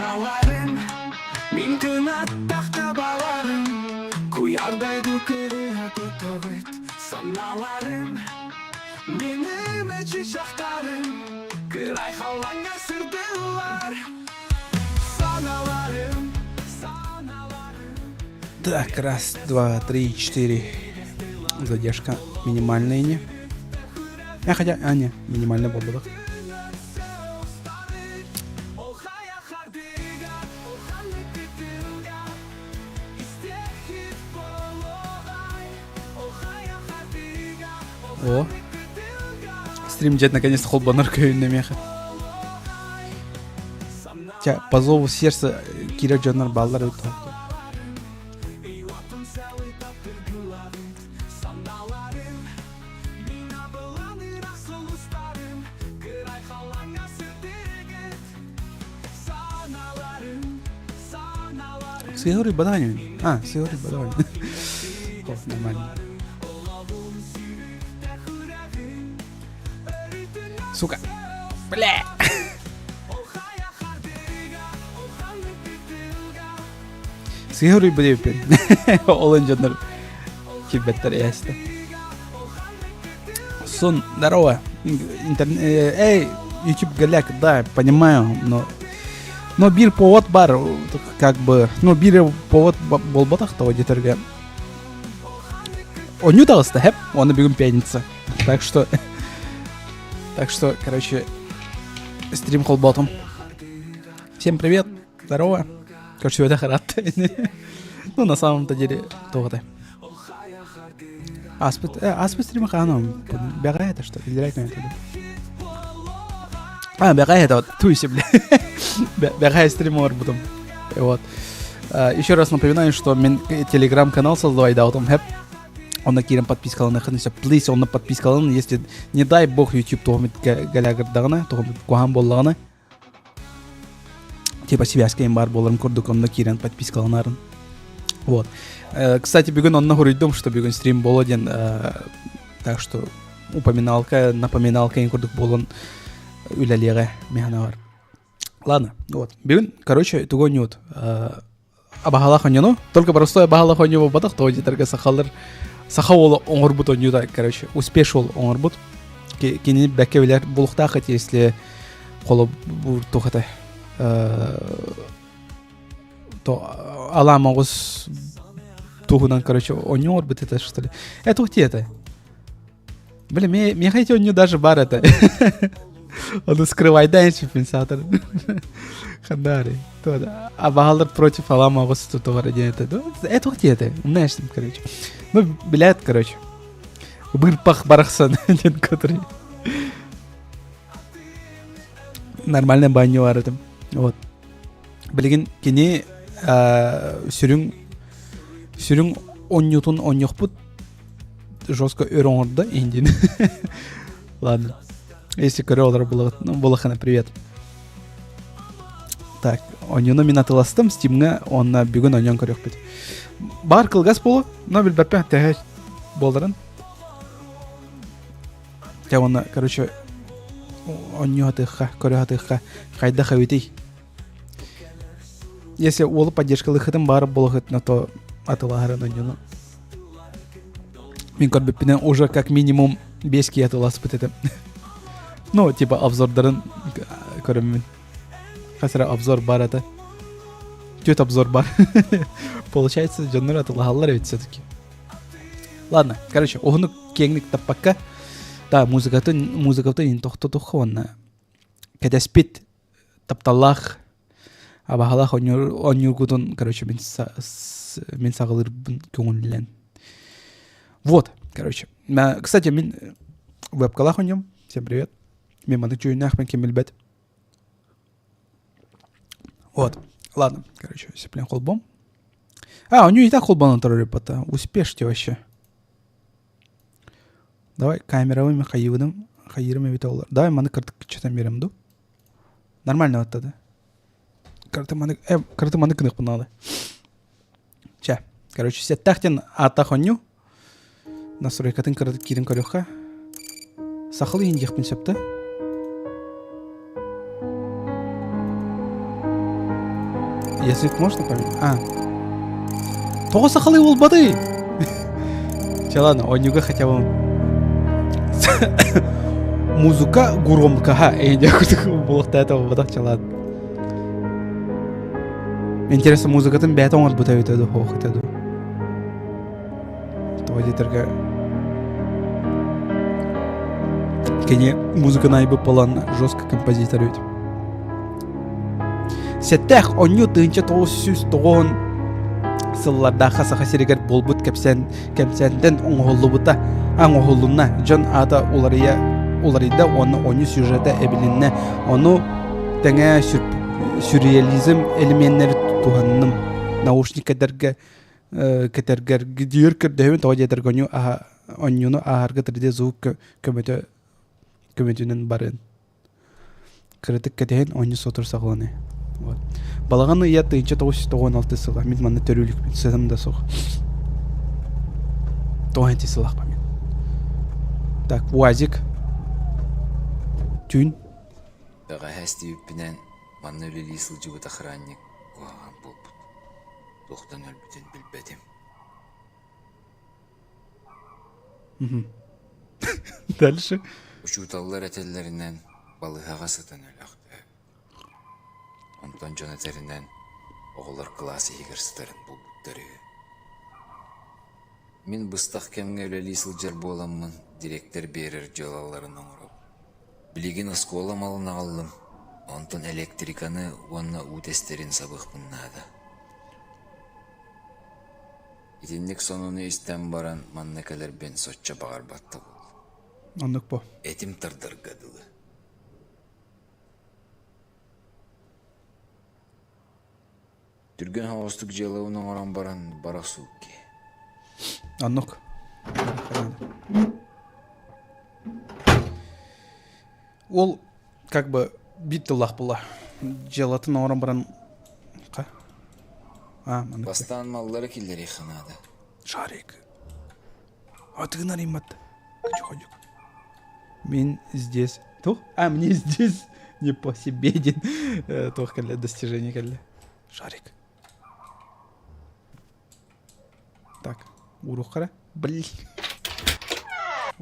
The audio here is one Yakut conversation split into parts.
Санааларым мин кынаттах табаларым Куйаардай кырыһа тутабыт Санааларым менин чычахтарым Кырай халлааҥҥа сырдыыллар Санааларым, санааларым Так, раз, два, три, четыре. Задержка минимальная не. А хотя, а не, минимальная буолбатах. О, стрим дед наконец-то холбонор көһүннэ миэхэ. Ча, по зову сердца киирэр дьоннор бааллар эбит. Сыһыарый бадааньын. А, сыһыарый бадааньын. О, нормально. Сука. Бля. Сыһыарый бадааньын. Ол дьоннор кирбэттэр ээстэ. Сон, здорово. Интернет, эй, YouTube голяк, да, понимаю, но но биир повод бар, как бы, ну биир повод буолбатах того диэтэргэ. Онньу таҕыста, хэп, уонна бүгүн пятница. Так что, так что, короче, стрим холботом. Всем привет, здорово. Короче, это харатта. Ну, на самом-то деле, тоҕо Аспыт, аспыт стрима ханом. Бэҕэһээ это что? Илдирээк это. А, бэҕэһээ это вот, туйся, бля. Бэҕэһээ стрим оҥорбутум. Вот. Еще раз напоминаю, что мен телеграм-канал создавайдаутум хэп. Онно киирэн подпискаланыаххын сөп. Please, онно подпискалан, если не дай бог YouTube туһумит галягырдаҕына, туһумит куһаан буоллаҕына, типа связка баар буоларын курдук онно киирэн подпискаланарын. Вот. Кстати, бүгүн онно хоруйдум, что бүгүн стрим боло диэн, так что упоминалка, напоминалка ин курдук буолан үлэлиэҕэ механавар. Ладно, вот. Бүгүн, короче, тугу оонньуут? Абаһалаах оонньууну. Только простой абаһалаах оонньуу буолбатах, тоҕо диэтэргэ сахалар саха уола оҥорбут оонньуута, короче, успеш уол оҥорбут. Кинини бэккэ билэр булуктаах если холобур туох это то алаам оҕус туһунан короче оонньуу оҥорбут это что ли это ухти это блин миэхэ эти оонньуу даже бар это ону скрывайдаан саатар хандаары абаһалар против алаам оҕус тутугар диэн это это ухти это знаешь короче ну билээт короче бырпах барахсан диэн который нормальный баню бар этим. Вот. Билигин кини сүрүн сүрүн онньутун онньохпут жестко өр оҥордо индин. Ладно. Если көрө олорор булахана привет. Так, онньуну мин атыластым Стимҥа уонна бүгүн онньон көрүөхпүт. Бар кылгас болу, но билбэппин тэһэ буоларын. Дьэ уонна, короче, оонньуу сатыахха, көрө сатыахха хайдах эбитий? Если уолу поддержкалыахытын баар буолахытына, то атылаһарын оонньууну. Мин көрбүппүнэн уже как минимум 5 киһи атыласпыт этим. Ну, типа обзордарын көрөммүн. Хас эрэ обзор бар это. Түөрт обзор бар. Получается, дьоннор атылаһаллар эбит все-таки. Ладно, короче, уһунук киэҥник таппакка, да, музыкатын, музыкатын иһин тохтотуохха уонна кэтэспит тапталлаах абаһалаах оонньуургутун, короче, мин, мин саҕалыырбын көҥүллэн. Вот, короче. Кстати, мин вебкалаах оонньуум. Всем привет. Мен маннык дьүһүннээхпин ким билбэт. Вот. Ладно, короче, сеплен холбом. А, у нее и так холбанан турар ребята. Успешьте вообще. Давай камеравыми хайыбыным, хайырым эбит олар. Давай маны кыртык чытан берем ду. Нормально вот тогда. Карты маны, э, карты маны кынык надо. Чэ, короче, сеттахтен ата хоню. Настройкатын кырдык киирин көрүөххэ. Сахалы иһин диэхпин сөп да? Язык можно поменять? А. Тоҕо сахалыы буолбатый? Чэ ладно, оонньууга хотя бы музыка громкаһа эйдэ буолуохтаата буолбатах чэ ладно. Интересно, музыкатын бэйэтэ оҥорбута эбитэ дуу, суох этэ дуу? Тоҕо диэтэргэ кини музыканы айбыт буолан жестко композитор эбит. Сэттээх онньу 1990 сыллардаахха Саха сиригэр буолбут кэпсээн кэпсээнтэн оҥоһуллубута оҥоһуллунна. Дьон аата уларыйа уларыйда уонна оонньуу сюжета эбилиннэ. Ону тэҥэ сюрреализм элеменнэри туһанным. Наушник кэтэргэ кэтэргэр диир көрдөһүбүн тоҕо диэтэргэ онньууну ааһарга 3D звук көмөтө көмөтүнэн барыан. Кыратык кэтэһэн оонньуу сотору саҕаланыа. Вот. Балаҕан ыйа 1996 сыла. Мин манна төрүүлүкпүн, сытым да суох. Тоҕо сылаахпын мин. Так, УАЗик. Түүн. Бэҕэһээ истибиппинэн, манна үлэлии сылдьыбыт охранник куһаҕан буолбут. Туохтан өлбүтүн билбэтим. Дальше. Учууталлар этэллэринэн, балыыһаҕа сытан өлөөхтөөбүт. Онтон дьон этэринэн, оҕолор кылаас иһигэр сытарын булбуттар үһү. Мин быстах кэмҥэ үлэлии сылдьар буоламмын, дириэктэр биэрэр дьыалаларын оҥоробун. Билигин оскуола малын аҕаллым, онтон электриканы уонна уу тэстэрин сабыахпын наада. Итинник сонуну истэн баран манна кэлэрбин соччо баҕарбат да буоллум. Оннук бу. Этим тардарга дылы. Түргэн соҕустук дьыалабын оҥорон баран бара охсубут киһи. Оннук. Ол как бы биир тыллаах буолла. Дьыалатын оҥорон баран А, маннык. Бастаан маллары киллэриэххэ наада. Шарик. А ты наримат. Ходик. Мин здесь. Тух? А, мне здесь не по себе день. Туох кэллэ, достижение кэллэ. Шарик. Так, урух Блин.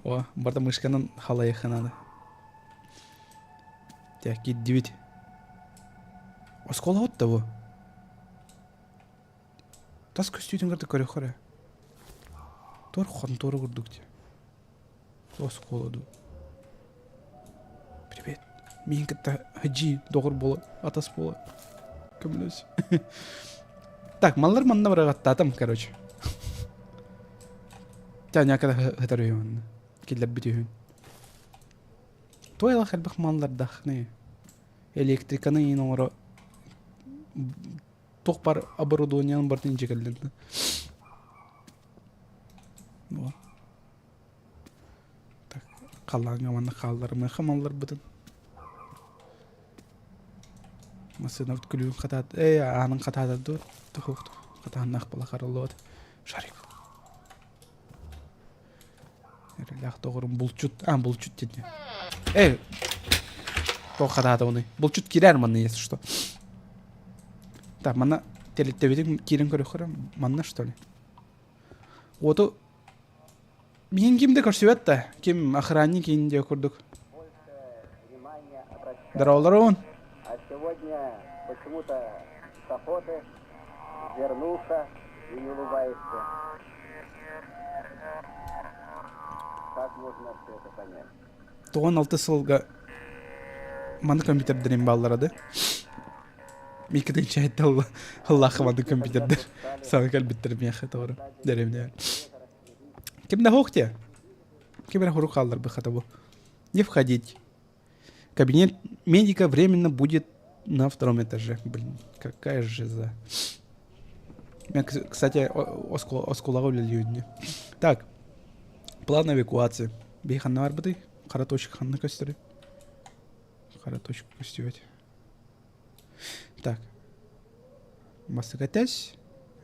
О, барда мышканан халайыхха надо. Так, кирдибит. Оскуола от того. Тас көстүүтүн кытта көрөххө эрэ. Туор хонтуора курдук дии. Оскуола дуу. Привет. Миигин кытта хадьыы доҕор буола, атас буола. Көмөлөс. Так, маллар манна быраҕаттаатым, короче. Тяняка хытар үһү манна. Киллэрбит үһүн. Туой элбэх маллардахны. Электриканы иин оҥоро туох бар оборудованиянын барытын илдьэ кэллин. Так, халлааҥҥа манна хаалларымыахха малларбытын. Массыынабыт күлүүн хатаат, эй, аанын хатаата дуо? Туһук, хатааннаах буола хараллыбат. Шарик. Эрэлээх доҕорум булчут, а, булчут диэн. Эй, туох хатаата ону? Булчут киирэр манна, если что. Так, манна тэрилтэбитин киирэн көрөххөрө, манна что ли? Уоту Миин ким да көрсүбэт да, ким охранник иин диэ курдук. Здороволорун. А сегодня почему-то с охоты вернулся и не улыбается. Как можно все это понять? 96 сылга манна компьютердэрин бааллара да. Микитин чайта Аллаха манна компьютердэр саҥа кэлбиттэр миэхэ тоҕо дэриэбинэ. Ким да суох диэ. Ким эрэ хорук хаалларбыт хата бу. Не входить. Кабинет медика временно будет на втором этаже. Блин, какая жиза. Мен, кстати, осколаҕа үлэлиир Так, план эвакуации. Бии ханна барбытый? Хара точка ханна көстөрүй? Хара точка көстүбэт. Так. Бастакы этээс.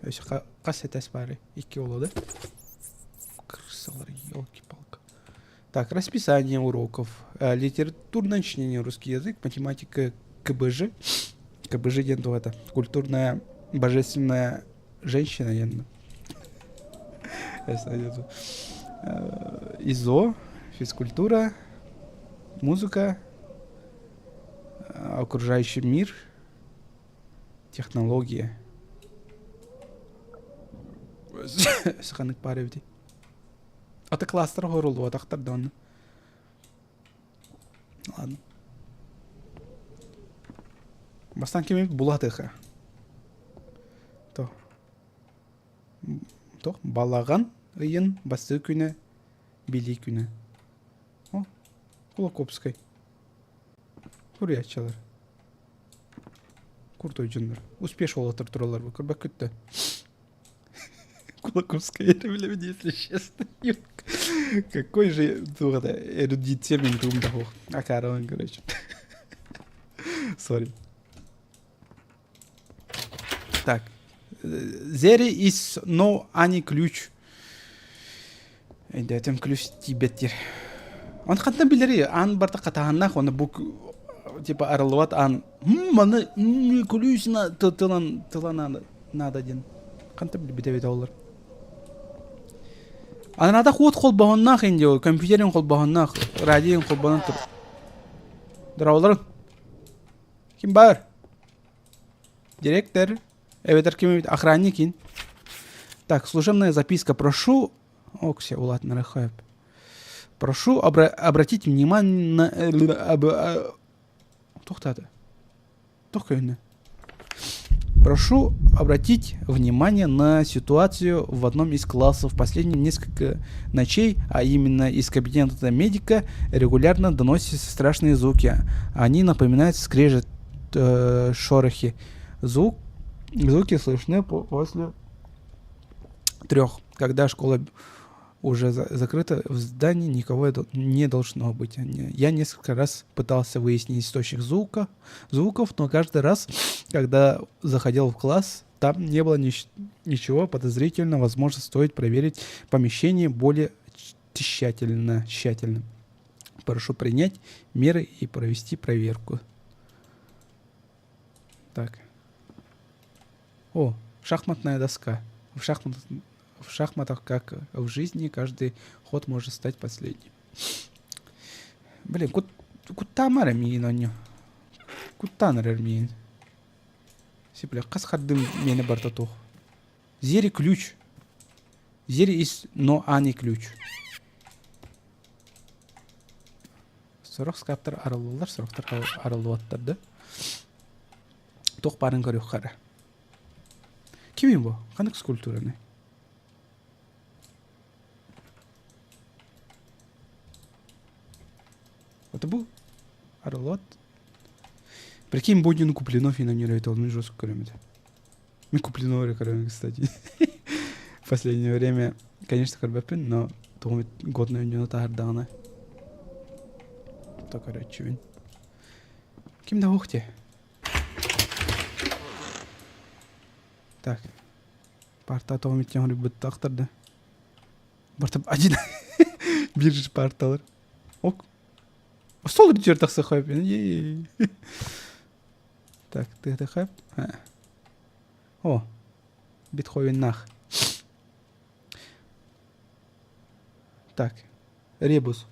Өссө хас этээс баарый? Икки буолуо да? Крысалар, елки-палка. Так, расписание уроков. Литературное чтение, русский язык, математика, КБЖ. КБЖ диэн туох это? Культурная божественная женщина диэн. ИЗО, физкультура, музыка, окружающий мир, технология. Ханнык баар эбитий? Аты класстар оһоруллубатахтар да онно. Ладно. Бастаан ким эбит булатыха. То. То балаҕан ыйын бастыы күнэ билии күнэ. О, Кулаковскай. Суруйааччылар. Крутой дьоннор. Успеш уолаттар тураллар бу көрбөккүт да. Кулаковская билэбин, если честно. Какой же эрудиция мин туум да Акарон, короче. Сори. Так. There is no any ключ. Өйдөөтүм ключ тиийбэт Он хантан билери аан барта хатаһаннаах оны бу типа арыллыбат аан маны ключ тылан тылан надо диэн хантан билбит эбит олор Анаата хуот холбоһонноох инди компьютерин холбоһонноох радион холбонон тур Дороолорун ким бар директор эбэтэр ким эбит охранник ин так служебная записка прошу Окси улаатыннара Прошу обратить внимание на Туохтаата? Туох көһүннэ? Прошу обратить внимание на ситуацию в одном из классов. Последние несколько ночей, а именно из кабинета медика, регулярно доносятся страшные звуки. Они напоминают скрежет, шорохи. Звук, звуки слышны после трех, когда школа уже закрыта, в здании никого не должно быть. Я несколько раз пытался выяснить источник звука, звуков, но каждый раз, когда заходил в класс, там не было ничего подозрительного. Возможно, стоит проверить помещение более тщательно. тщательно. Прошу принять меры и провести проверку. Так. О, шахматная доска. В, шахмат, в шахматах, как в жизни, каждый ход может стать последним. Блин, куттаамар миин онньо. Куттаан эрэр миин. Сипле, хас хардым миэнэ барта туох. Зери ключ. Зери is но ани ключ. Сорох скаптар арыллаллар, сорохтор арыллыбаттар да. Туох баарын көрүөххэ эрэ. Кимий бу? Ханнык скульптураны? Это бу арыллыбат. Прикинь, Бодину Куплинов и на это он жестко көрөмүт. Мен Куплинова эрэ көрөмүн, кстати. В последнее время, конечно, көрбөппүн, но тугум годный өнньүнү таһардаҕына то көрөөччүбүн. Ким да уох Так. Парта тоҕо миттен хоруйбуттаахтар да. Барта один бир парталар. Ок. Стол үрдүгэр тахса хойп. Так, ты хайп. О, битховеннах. Так, ребус.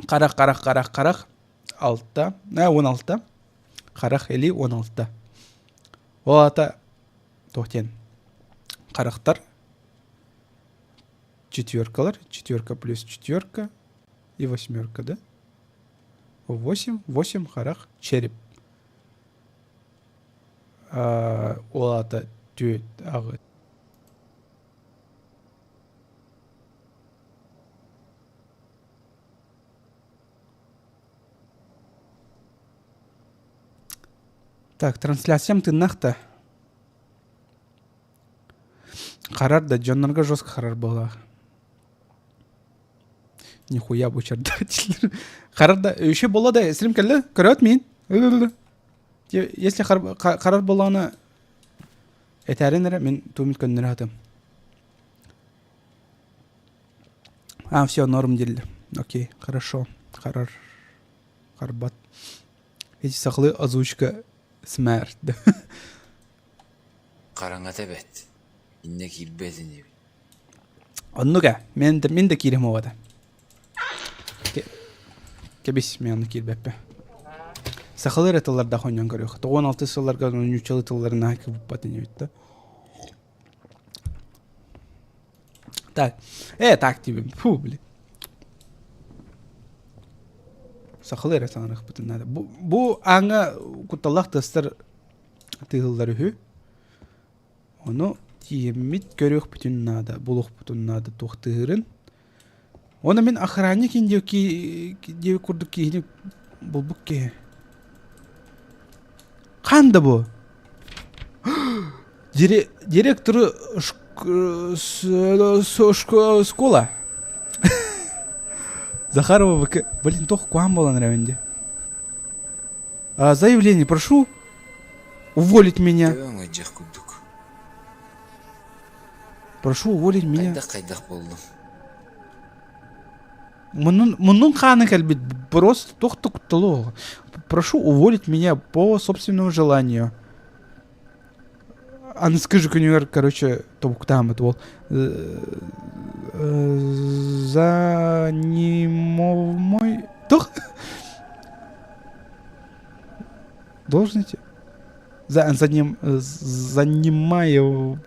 Харах, харах, харах, харах. Алта. 16. Харах или 16. Ол аата туох диэн харахтар четверкалар, четверка плюс четверка и восьмерка, да? Восемь, восемь харах череп. Ол аата түөрт аҕы Так, трансляциям тыннах да. Харар да, дьоннорго жестко харар буолаах. Нихуя бучардатель. Харар да, еще буолла да, стрим кэллэ, көрөөт миин. Если харар буоллаҕына этээрин эрэ мин туумит көннөрө сатыам. А, все, норм дииллэр. Окей, хорошо. Харар. Харбат. Эти сахалыы озвучка смерть. Хараҥата бэт. Иннэ киирбэт инибин. Оннук ээ. Мен да, мин да киирим оҕото. Кэбис, мен онно киирбэппин. Сахалыы эрэ тыллардаах оонньоон көрүөх. 96 сылларга нууччалыы тылларын наһаа кыбыппат инибит да. Так. Так диибин. Фу, блин. Сахалыы эрэ саҥарыахпытын наада. Бу, бу ааҥҥа кутталлаах тыастар тыаһыллар үһү. Ону тиийэммит көрүөхпүтүн наада, булуохпутун наада туох тыаһыырын. Уонна мин охранник диэки курдук киһини булбут киһи. Хаан да бу? Директоры школа. Захарова ВК. Блин, туох куһаҕан буолан эрэбин дии. Заявление прошу уволить меня. Төбөҥ ыдьах курдук. Прошу уволить меня. Хайдах-хайдах буоллум? Муннун, муннун хаана кэлбит просто туох да кутталы Прошу уволить меня по собственному желанию. Аныскы же күнүгэр, короче, тобуктааммыт уол. Занимовмой... Тух? Должности? За, заним, занимаю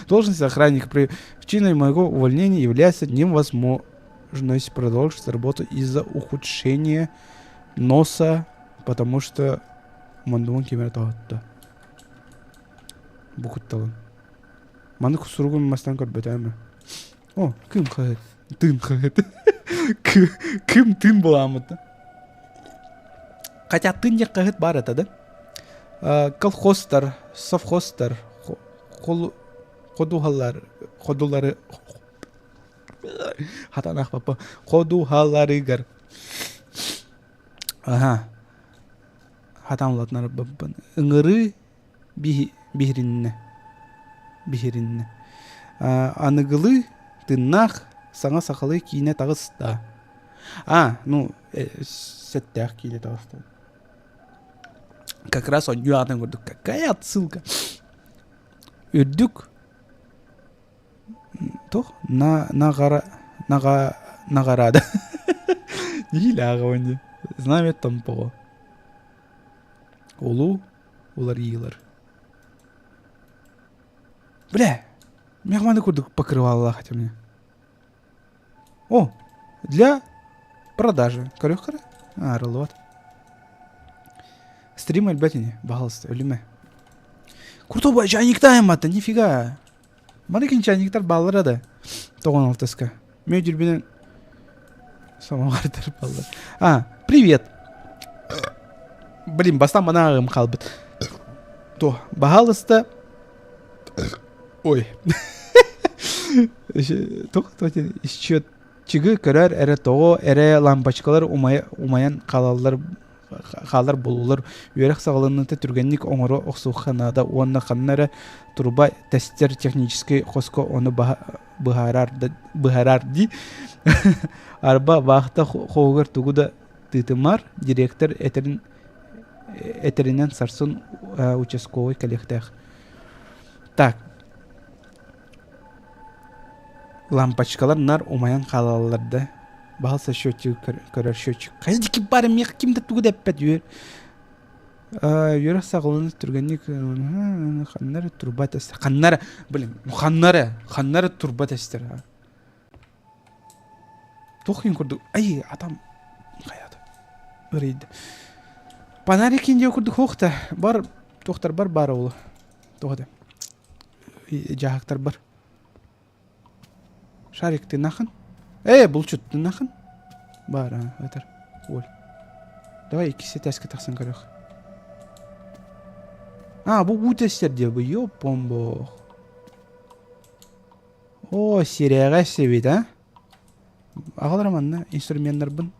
должность охранника. Причиной моего увольнения является невозможность продолжить работу из-за ухудшения носа, потому что мундун кимэр тоһутта. Бу кутталын. Маннык суругун мастан көрбөтөөмө. О, кым хаһыт. Тын хаһыт. Кым тын буламыт. Хотя тын диэн хаһыт баар этэ да. Колхозтар, совхозтар, ходуһалар, ходулары хатанах папа ходуһаларыгар Аха. Хатан улатынарбаппын. Ыҥырыы биһириннэ. Биһириннэ. Аныгылыы тыннаах саҥа сахалыы киинэ таҕыста. А, ну, сэттээх киинэ таҕыста. Как раз оонньуу аатын курдук. Какая отсылка? Үрдүк Туох на наҕара наҕа наҕараада Иилээҕэ дии Знамя Томпоҕо Улуу уларыйыылар Бля, миэхэ маны курдук покрываллаах этэ мне. О, для продажи. Көрүөх А, арыллыбат. Стрим өлбөт ини, пожалуйста, өлүмэ. Крутой чайниктаем ата, нифига. Маныгын чайниктар бааллара да. Тоҕон алтыска. Мен жүрбүнэн самовардар баллар. А, привет. Блин, бастан манаагым хаалбыт. То, баһаалыста Ой. Туох счетчигы көрөр эрэ тоҕо эрэ лампочкалар умайан хаалаллар хаалар буолулар үөрэх саҕаланыыта түргэнник оҥоро охсуохха наада уонна ханна эрэ труба тэстэр техническэй хоско ону быһаарар быһаарар дии арба баахта хоһугар тугу да тыытымар директор этэрин этэринэн сарсын участковай кэлиэхтээх Так. Лампочкалар нар умайан хаалаллар да. Баһылса счетчик көрөр счетчик. Хайа дики бар миэхэ ким да тугу да эппэт үөр. Үөрэх саҕаланар түргэнник ханнары турба тэстэр. Ханнары, блин, ханнары, ханнары турба тэстэр. Туох иһин курдук, ай, атам хайаата ырыйда. Панарикин диэ курдук хуохта бар туохтар бар баар ол туох этэ дьааһыктар бар. Шарик тыынахын? Ээ, булчут тыынахын? Баар, а, этэр. Оль. Давай иккис этээскэ тахсан көрүөх. А, бу уу тэстэр диэ, бу ёпомбох. Оо, сирэҕэ эбит, а? Аҕалара манна инструменнарбын.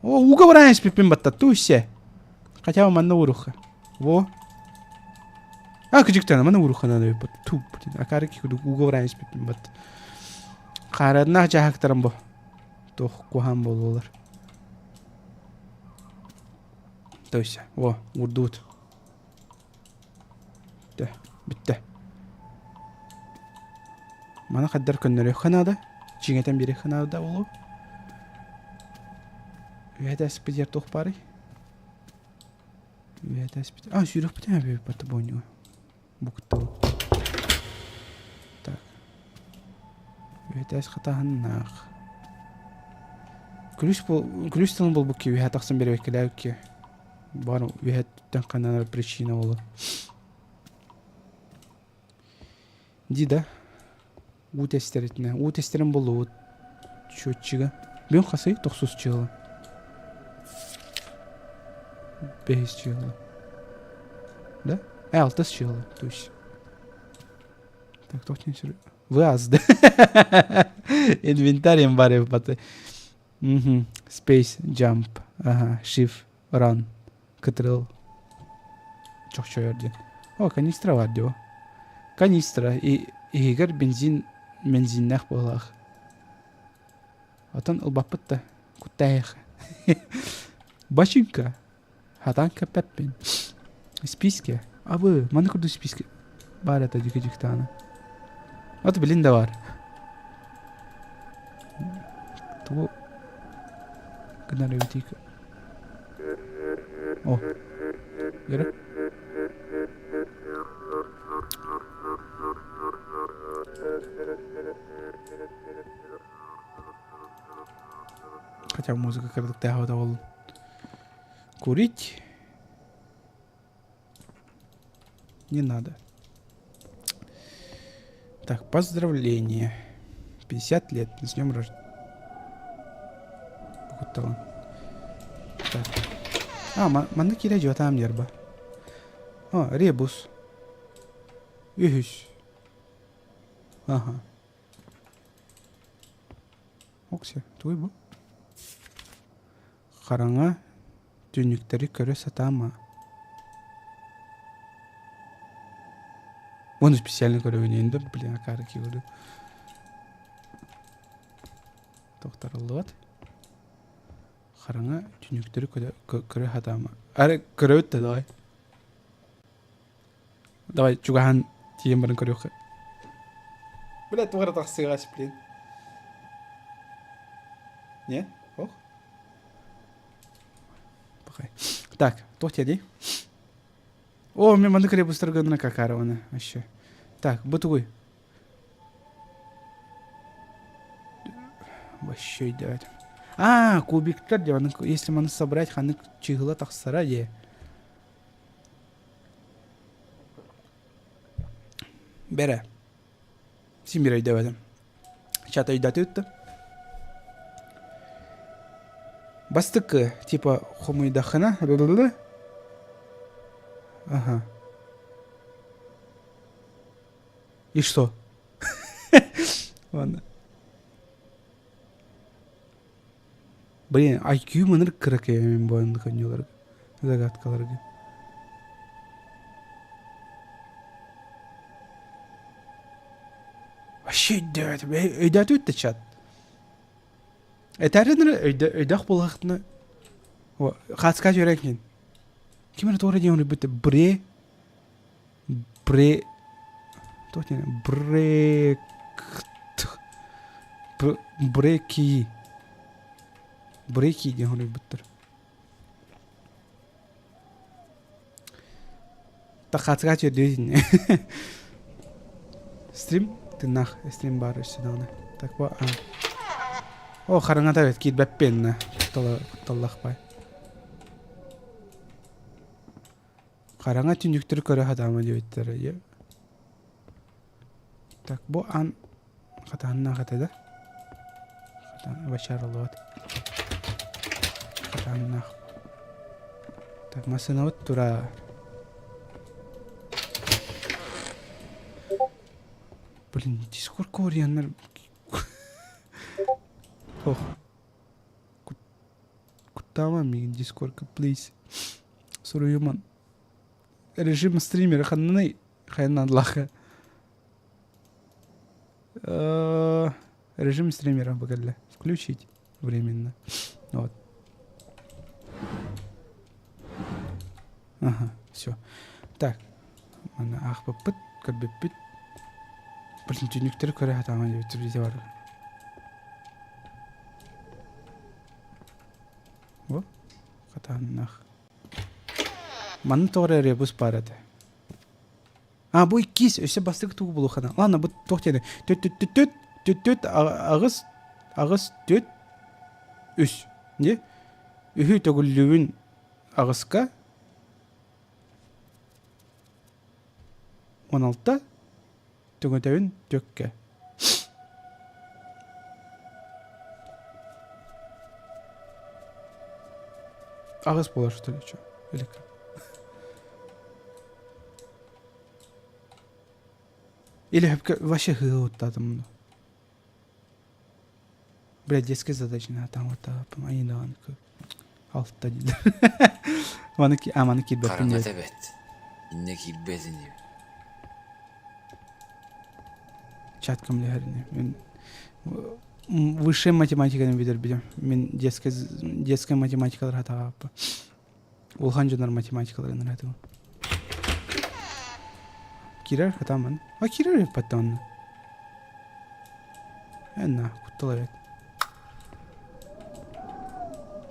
О, ууга баран испиппин баттаттуу үссе. Хотя бы манна уруха. Во. А, кыжыктана, манна уруха надо бит. Ту, блин, акары курдук ууга баран испиппин бат. Хаараднаах дьаһактарым бу. Туох куһаан буолуолар. То есть, о, уурдубут. Бүттэ, бүттэ. Маны хаддар көннөрүөххэ наада. Чиҥэтэн биэриэххэ наада буолуо. Үһэтэ эспитигэр туох баарый? Үһэтэ эспит. А, сүүрүөхпүтүн эбит бата буонньуга. Бу кыттабын. Так. Үһэтээс хатааһыннаах. Күлүс бу күлүс тылын булбут ки үһэ тахсан биэрбэккэлээбит ки. Бар үһэттэн ханан причина боло. Ди да. Уу тестеритинэ. Уу тестерин буллубут. Счетчига. Бүгүн хасый? Тохсус чыла. Бэһис чыла. Да? Э, алтыс чыла, то есть. Так, туох диэн сүр... ВАЗ, Инвентарь бар баты. Space Jump. Ага, Shift, Run. Кытырыл. Чохчойор диэн. О, канистра бар дио. Канистра. И иһигэр бензин бензиннээх буолаах. Отон ылбаппыт да. Куттаайах. Бачыҥка. Хатаан кэппэппин. Списки. Абы, маны курдук списки баар этэ дьикти дьиктаана. Вот билин да бар. Тугу гынар эбитий О, Гера? Хотя музыка кырдыктааҕа ол Курить не надо. Так, поздравление. 50 лет с днем рождения. Так. А, манна киирэ дьуотаам нерба. О, ребус. Үһүс. Ага. Оксе, туй бу? Хараҥа түннүктэри көрө сатаама. Уонна специально көрөбүн да, блин, акаары киирдим. Тохторуллубат. Хараҥа түннүктэри көрө сатаама. Ары көрөбүт да давай. Давай чугаһаан тиийэн баран көрүөххэ. Бля, туох эрэ тахсыаҕа блин. Не? Ох. Пахай. Так, туох диэдий? О, мен маннык ребустар гына какара оны вообще. Так, бу тугуй? Вообще өйдөөтүм. А, кубиктар диэн, если маны собрать, ханнык чыһыла тахсара дии. Бэрэ. Син биир өйдөөбөтүм. Чат өйдөтүт да. Бастакы, типа, хомуйдаххына, Ага. И что? Ладно. Блин, IQ мыныр кыракый мен бойымды конюларга, загадкаларга. Вообще өйдөөтүм. Өйдөөтүбүт да чат. Этэрин өйдөөх буолахтына хаацка жөрекин. Ким эрэ туора диэн бүттэ бре бре туох диэн брек бреки бреки диэн хоруйбуттар. Тахаацыга түөрдүбүт Стрим тыннаах стрим баар өссө даҕаны. Так бу О хараҥата эбит киирбэппин кутталлах бай. Хараҥа түннүктэри көрө сатаама диэбиттэрэ. Так бу аан хатааннаах этэ да? Хатаан бачарыллыбат. Хатааннаах. Так массыынабыт турар. Блин, дискорд корианнар Ох. Куттаама миигин дискордка, please. Суруйуман. Режим стримера ханнаный хайнадлаха. Режим стримера бакалля. Включить временно. Вот. Ага, все. Так, маны аахпыппыт, көрбүппүт. Блин, түннүктэри көрө сатааман диэбит бар. О, хатааннаах. Манна тоҕо эрэ ребус баар этэ. А, бу иккис, өссө бастакы тугу булуоххана. Ладно, бу туох диэни. Түт түт түт түт түт түт аҕыс аҕыс түт үс. Не? Үһү төгүллүүбүн аҕыска 16 түҥэтэбин түөккэ. Аҕыс буолар что ли что? Или как? Или вообще хыһыуттаатым Бля, детская задача там вот айынаан алта дииллэр. Маны а маны киирбэппин Хараҥа диэт. эбэт. Иннэ киирбэт ини. Чат көмөлөһөр Мин высшая математиканы бүтэрбитим. Мин детская детская математикалар хатаҕааппа. Улахан дьоннор математикаларын ыратыбын. Киирэр хатааман. А киирэр эппэттэ Энна, куттал эбит.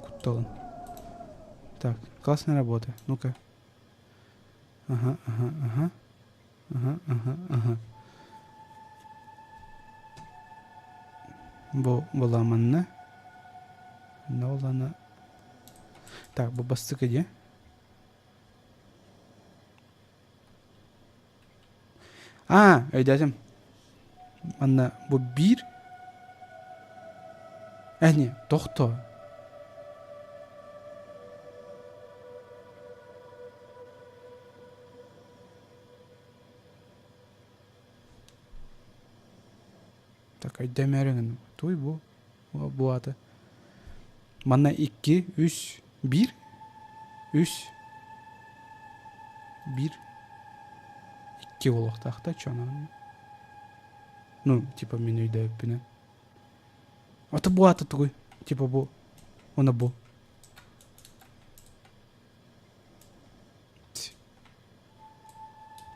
Кутталын. Так, классная работа. Ну-ка. Ага, ага, ага. Ага, ага, ага. Бу буламанна. Нолана. Так, бу бастык иди. А, өйдөөтүм. Манна бу биир Эни, тохто. Так, өйдөмөөрү Туй бу. Бу ааты. Манна икки, үс, биир, үс, биир, икки буолуохтаах да чонон. Ну, типа мин өйдөөбүппүнэн. Ата бу аата тугуй? Типа бу. Она бу.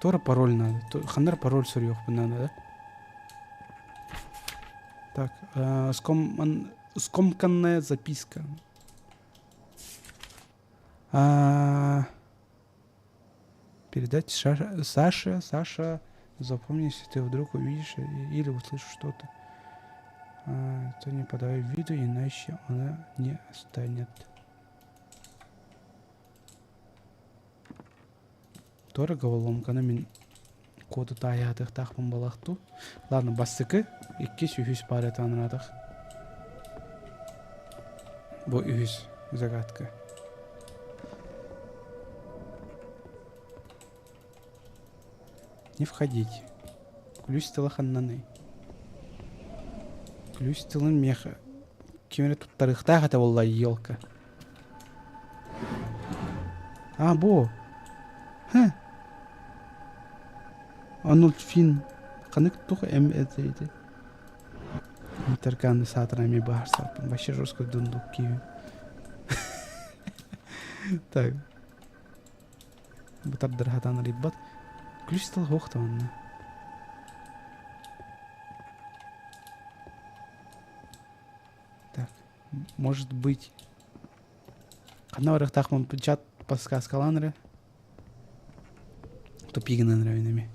Туора пароль надо. Ханнар пароль суруйуохпун надо, да? Так, э, ском... скомканная записка. А... Передать Ша... Саше, Саша, запомни, если ты вдруг увидишь или услышишь что-то, а, то не подавай виду, иначе она не станет. Туора головоломканы мин коду таайаатыахтаахпын балахтуу. Ладно, бастакы, иккис, үһүс баар этэ анаатах. Бу үһүс загадка. Не входить. Ключ тыла ханнаный. Ключ тылын миэхэ ким эрэ туттарыахтаах этэ буолла елка. А, бу. Ха. Анульфин. Ханнык тух эм это ити. Тарканы саатар эми баар сааппын. Вообще жестко дундук киһи. Так. Бытардар хатан арыйбат. Ключ стал хоох манна. Так, может быть... Ханна барыахтаахпын чат подсказкалаан эрэ. Тупигынан эрэ эми.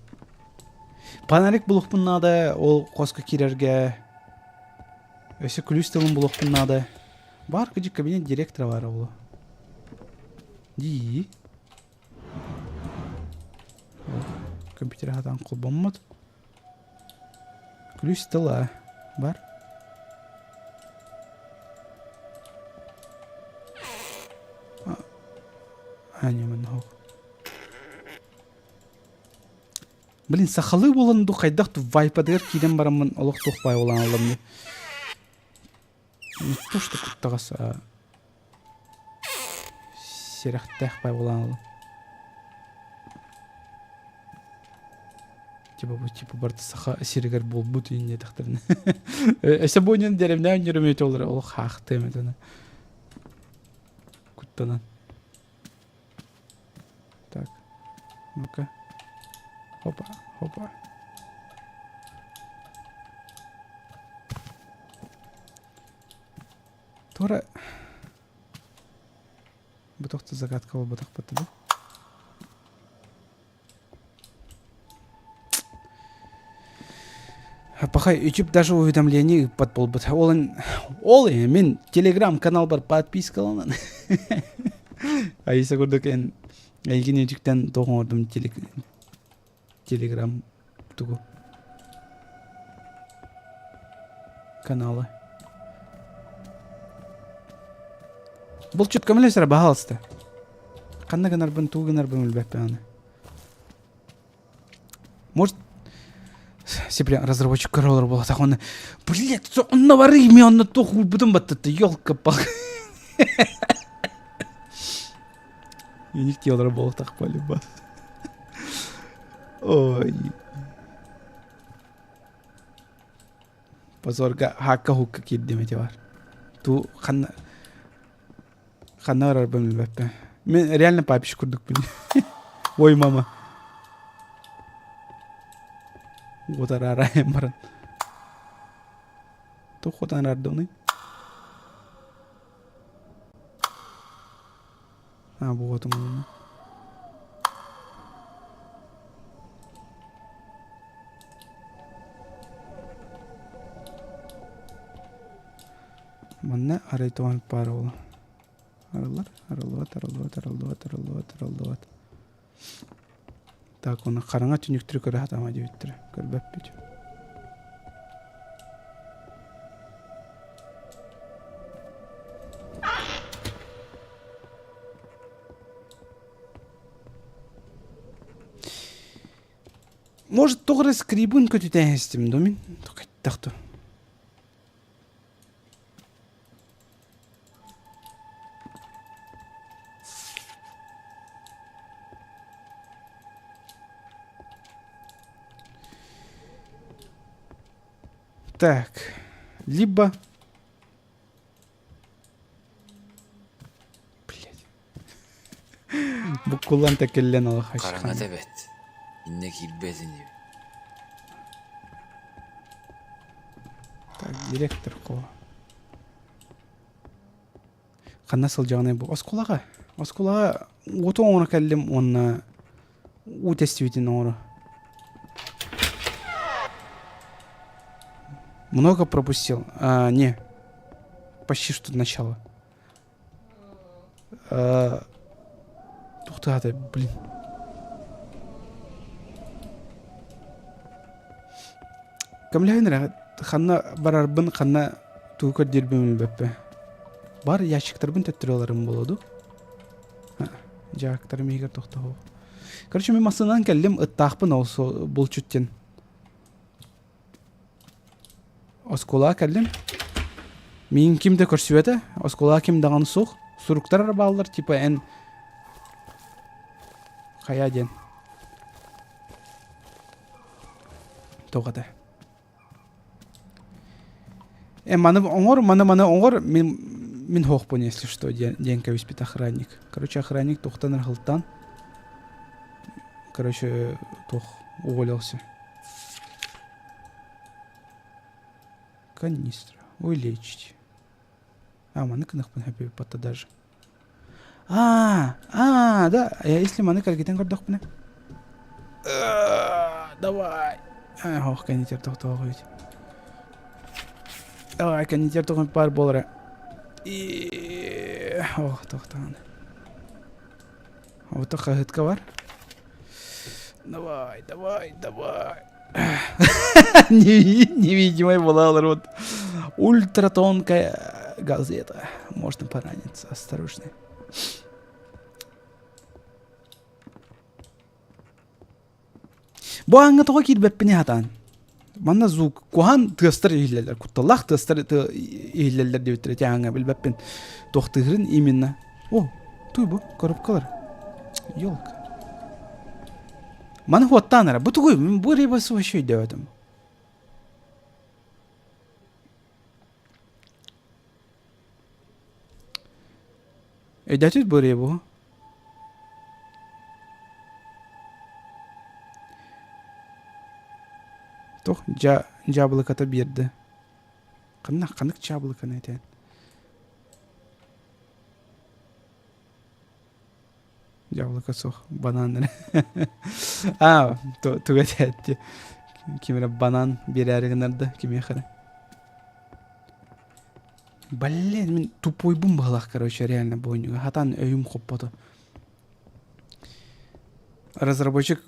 Фонарик булуохпун наада, ол хоско киирэргэ. Өссө күлүүс тылын булуохпун наада. Бар кыдьык кабинет директора баар ол. Дии. Компьютер хатан холбоммут. Ключ стола бар. А, не манна Блин, сахалыы буолан ду хайдах ту вайпадыгар киирэн бараммын олох туох баай буолан аллам дии. Не то что куттаҕас а сэрэхтээх баай буолан аллам. Типа бу типа барыта саха сиригэр буолбут иин диэтэхтэринэ. Өссө бу иннин дэриэбинэ өнньөрүмүөтэ олор олох хаахтыам этэ. Куттанан. Ну-ка. Хопа, хопа. Туора бу тохто загадка буолбатахпыт да? Пока YouTube даже уведомление ыыппат буолбут. Ол, ол мин телеграм-каналбар подпискаланан. Аиса курдук эн эйигин үтүктэн туох оҥордум телеграм тугу каналы. Булчут көмөлөсөрө баһаалыста. Ханна гынарбын, тугу гынарбын билбэппин аны. Может, себе разработчик көрөлөр буолатах оны блять онно барый мен онно туох уурбутум баттатта елка-палка Юник олар буолатах полюбас ой позорга хаакка хукка киирдим ити бар ту ханна Ханна барарбын билбэппин. Мин реально папич курдукпун. Ой, мама. Уотараарайан баран. Туох хотон араардыгыный? А, бу хотун. Манна арай тоҕон паар ол арыллар, арыллыбат, арыллыбат, арыллыбат, арыллыбат, арыллыбат. Так, оны хараҥа түннүктэри көрө сатаама диэбиттэрэ. Көрбөппүт. Может, тоҕо эрэ скрибын көтүтэн истим дуу мин? Хайдах дуу? Так, либо... Блять. Буккуллан тэкиллэн Хараҥа тэбэт. Иннэ киирбэт ини. Так, директор кого? Ханна сылдьаҕыный бу? Оскуолаҕа. Оскуолаҕа уоту оҥоро кэллим уонна уу тэстибитин оҥоро. Много пропустил. А, не. Почти что начало. Туохтаата, блин. Көмөлөһөн эрэ ханна барарбын, ханна тугу көрдүүрбүн билбэппин. Бар ящиктарбын төттөрү ыларым буолуо дуу? Дьаактарым иһигэр тохтоһуох. Короче, мин массыынанан кэллим, ыттаахпын ол булчут диэн. Оскуолаҕа кэллим. Миигин ким да көрсүбэтэ, оскуолаҕа ким даҕаны суох. Суруктар эрэ бааллар, типа эн хайа диэн. Туох этэ? Э, маны оҥор, маны маны оҥор, мин мин хоохпун, если что, диэн, диэн кэбиспит охранник. Короче, охранник туохтан арахылтан, короче, туох уволился. Канистра. Ой, лечить. А, маны кынахпын хэппи батта даже. А, а, да, я если маны кэлгитэн көрдөхпүнэ. Давай. Ох, канитер тохтоох Давай, канитер тоҕон пар буолара. Ох, тохтоон. Вот хаһытка бар. Давай, давай, давай. Невидимый была вот. Ультратонкая газета. Можно пораниться, осторожно. Бу ааҥҥа тоҕо киирбэппиний хатаан? Манна звук куһаан тыастар иһиллэллэр, кутталлаах тыастар иһиллэллэр диэбиттэрэ ити ааҥҥа билбэппин. Туох тыаһырын именно. О, туй бу, коробкалар. Елка. Маны хуоттаан эрэ. Бу тугуй? Мин бу ребасы вообще өйдөөбөтүм. Өйдөөтүт бу ребу? Туох дьа дьаабылыката биэрдэ. Ханна ханнык дьаабылыканы этэн? Дьаабылыка суох, банан эрэ. Аа, тугу этээти? Ким эрэ банан биэрээри гынар да, кимиэхэ эрэ. Блин, мин тупойбун быһылаах, короче, реально бу оонньууга. Хатан өйүм хоппото. Разработчик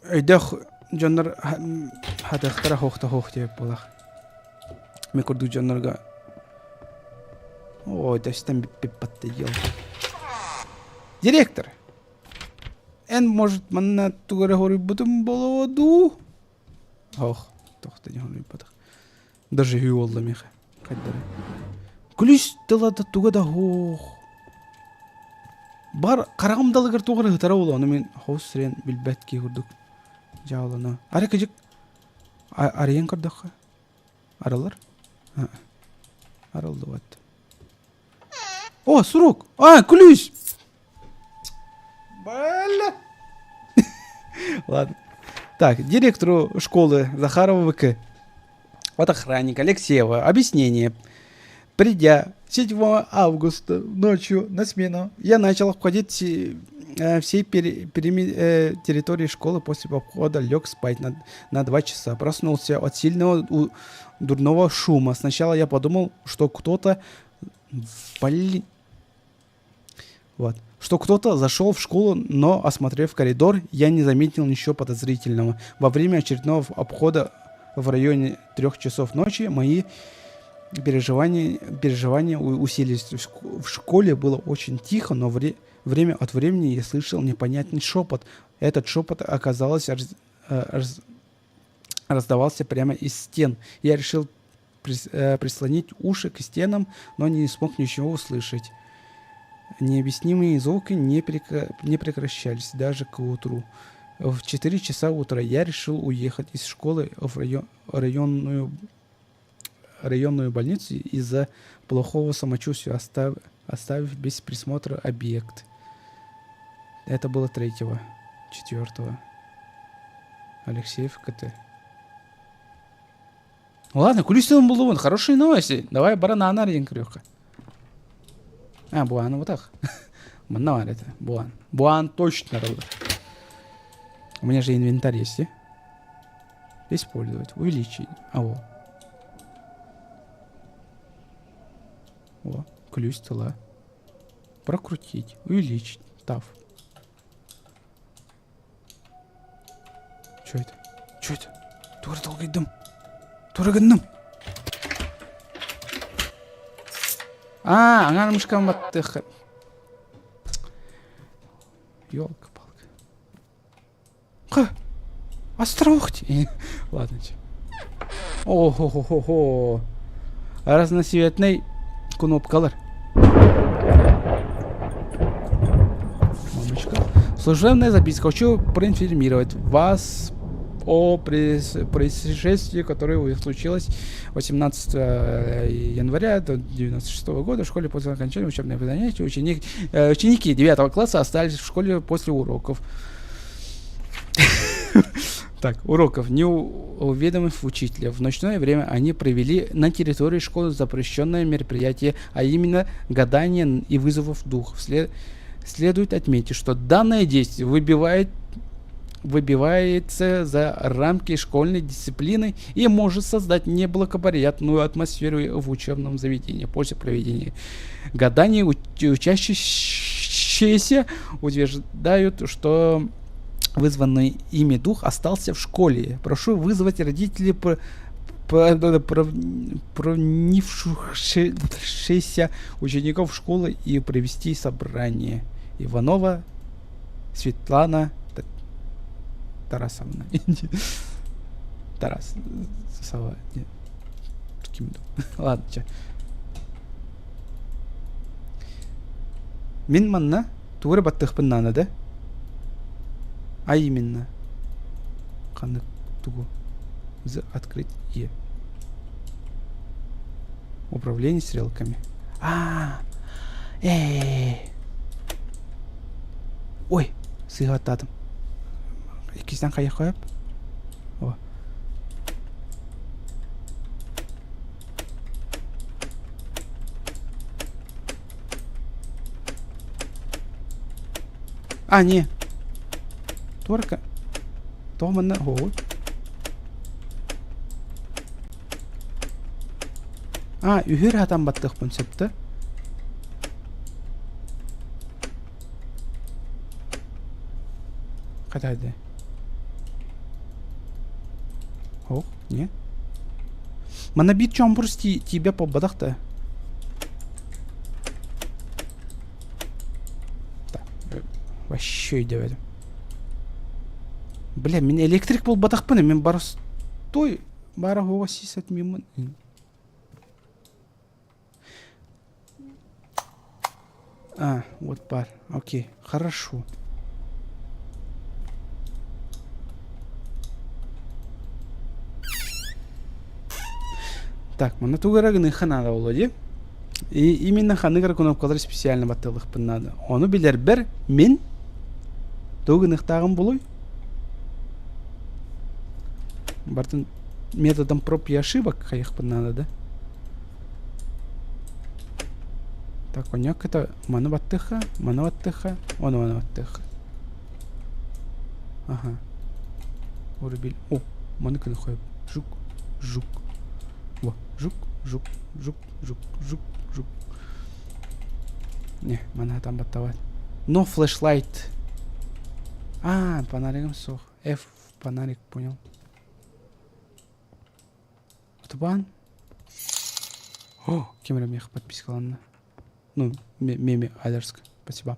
өйдөөх дьоннор хатыахтара хоох да хоох диэбит буолах. Мин курдук дьоннорго Ой, дэстэн бүппүт елки. Директор, эн, может, манна тугу эрэ хоруйбутум буолуо дуу? Ох, туох да хоруйбатах. Даже үһү буолла миэхэ. Хайдары. Күлүс тыла да туга да суох. Бар хараҕым далыгар туох эрэ ыһытара буолуо, ону мин хос сирэн билбэт киһи курдук дьаалана. Арай кыдьык арыйан көрдөххө арыллар. Арыллыбат. О, сурук! А, күлүүс! Бля! Ладно. Так, директору школы Захарова ВК. От охранника Алексеева. Объяснение. Придя 7 августа ночью на смену, я начал обходить всей территории школы после обхода лег спать на 2 часа. Проснулся от сильного дурного шума. Сначала я подумал, что кто-то... Блин... Вот. Что кто-то зашел в школу, но, осмотрев коридор, я не заметил ничего подозрительного. Во время очередного обхода в районе 3 часов ночи мои переживания усилились. В школе было очень тихо, но время от времени я слышал непонятный шепот. Этот шепот, оказалось, раздавался прямо из стен. Я решил прислонить уши к стенам, но не смог ничего услышать. Необъяснимые звуки не прекращались даже к утру. В 4 часа утра я решил уехать из школы в районную больницу из-за плохого самочувствия, оставив без присмотра объект. Это было третьего, четвертого. Алексеев КТ. Ладно, күлүүс буллубун. Хорошие новости. Давай баран ааны арыйан көрүөххэ. А, бу ааны вот так. Манна бар это. Бу аан. Бу аан точно арыллар. У меня же инвентарь есть, э? Использовать. Увеличить. А, во. О, күлүүс тыла. Прокрутить. Увеличить. Тав. Что это? Что это? Тугу долгайдым. Тугу гынным. А, аҥаар мышкам баттых. Елка-палка. Ха! Острог! Ладно. О-хо-хо-хо-хо. Разноцветный кнопкалар. Мамочка. Служебная записка. Хочу проинформировать вас о происшествии, которое случилось 18 января 1996 года в школе после окончания учебных занятий. Ученики 9 класса остались в школе после уроков. Так, уроков, не уведомив учителя. В ночное время они провели на территории школы запрещенное мероприятие, а именно гадание и вызовов духов. Следует отметить, что данное действие выбивается за рамки школьной дисциплины и может создать неблагоприятную атмосферу в учебном заведении. После проведения гаданий учащиеся утверждают, что вызванный ими дух остался в школе. Прошу вызвать родителей провинившихся учеников школы и провести собрание. Иванова Светлана Тарасовна. Тарас. Сова. Ладно, че. Мин манна тугу эрэ баттыахпын наада да? А именно. Ханнык тугу? З открыть Е. Управление стрелками. А, э. Ой, сыыһа баттаатым. Иккисинэн хайыахха О. А, не. Туорка. Тоҕо манна оһоҕуй? А, үһүр хатан баттыахпын сөп да? Хата Ох, не. Манна биир чомпурс тиийбэт буолбатах да. Вообще өйдөбөтүм. Бля, мин электрик буолбатахпын, мин боростой баара оһоҕо сиисэт миммын. А, вот бар. Окей, хорошо. Так, манна тугу эрэ гыныахха наада буолуо дии. И именно ханнык эрэ кнопкалары специально баттыалыахпын наада. Ону билэрбэр мин тугу гыныахтааҕым булуй? Бартын методом проб и ошибок хайыахпын наада да? Так, коньяк это маны баттыха, маны баттыха, оны маны баттыха. Ага. Урбил. О, маны кыны хойып. Жук, жук. Во, жук, жук, жук, жук, жук, жук. Не, маны там баттават. Но флешлайт. А, фонаригом суох. F фонарик, понял. Тубан. О, кем эрэ миэхэ подпискаланна. Ну, меме Алерск. Спасибо.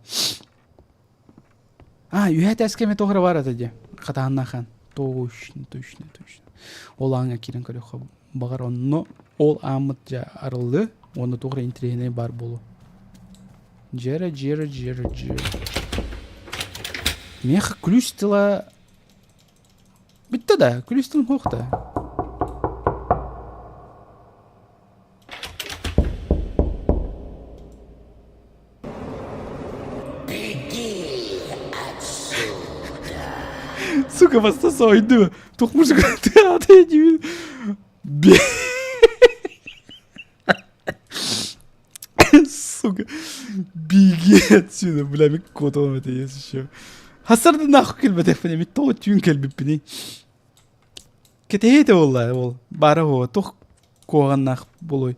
А, үһэ тэскэме тоҕо бар ата дии. Хатааннахан. Точно, точно, точно. Ол ааҥҥа киирэн көрүөххэ баҕар онно ол ааммыт дьэ арыллыы уонна туох эрэ интэриэһинэй баар буолуо. Дьэрэ, дьэрэ, дьэрэ, дьэрэ. Миэхэ ключ тыла Бүттэ да, күлүстүн суох да. Сука, баста сойду. Туох мужик ты диибин. Сука. Беги отсюда, бля, мин куоталым это есть еще. Хасарды нахуй кэлбэтэхпин эми тоҕо түүн кэлбиппиний. Кэтэһиэтэ буолла ол баара буолуо туох куһаҕаннаах буолуой.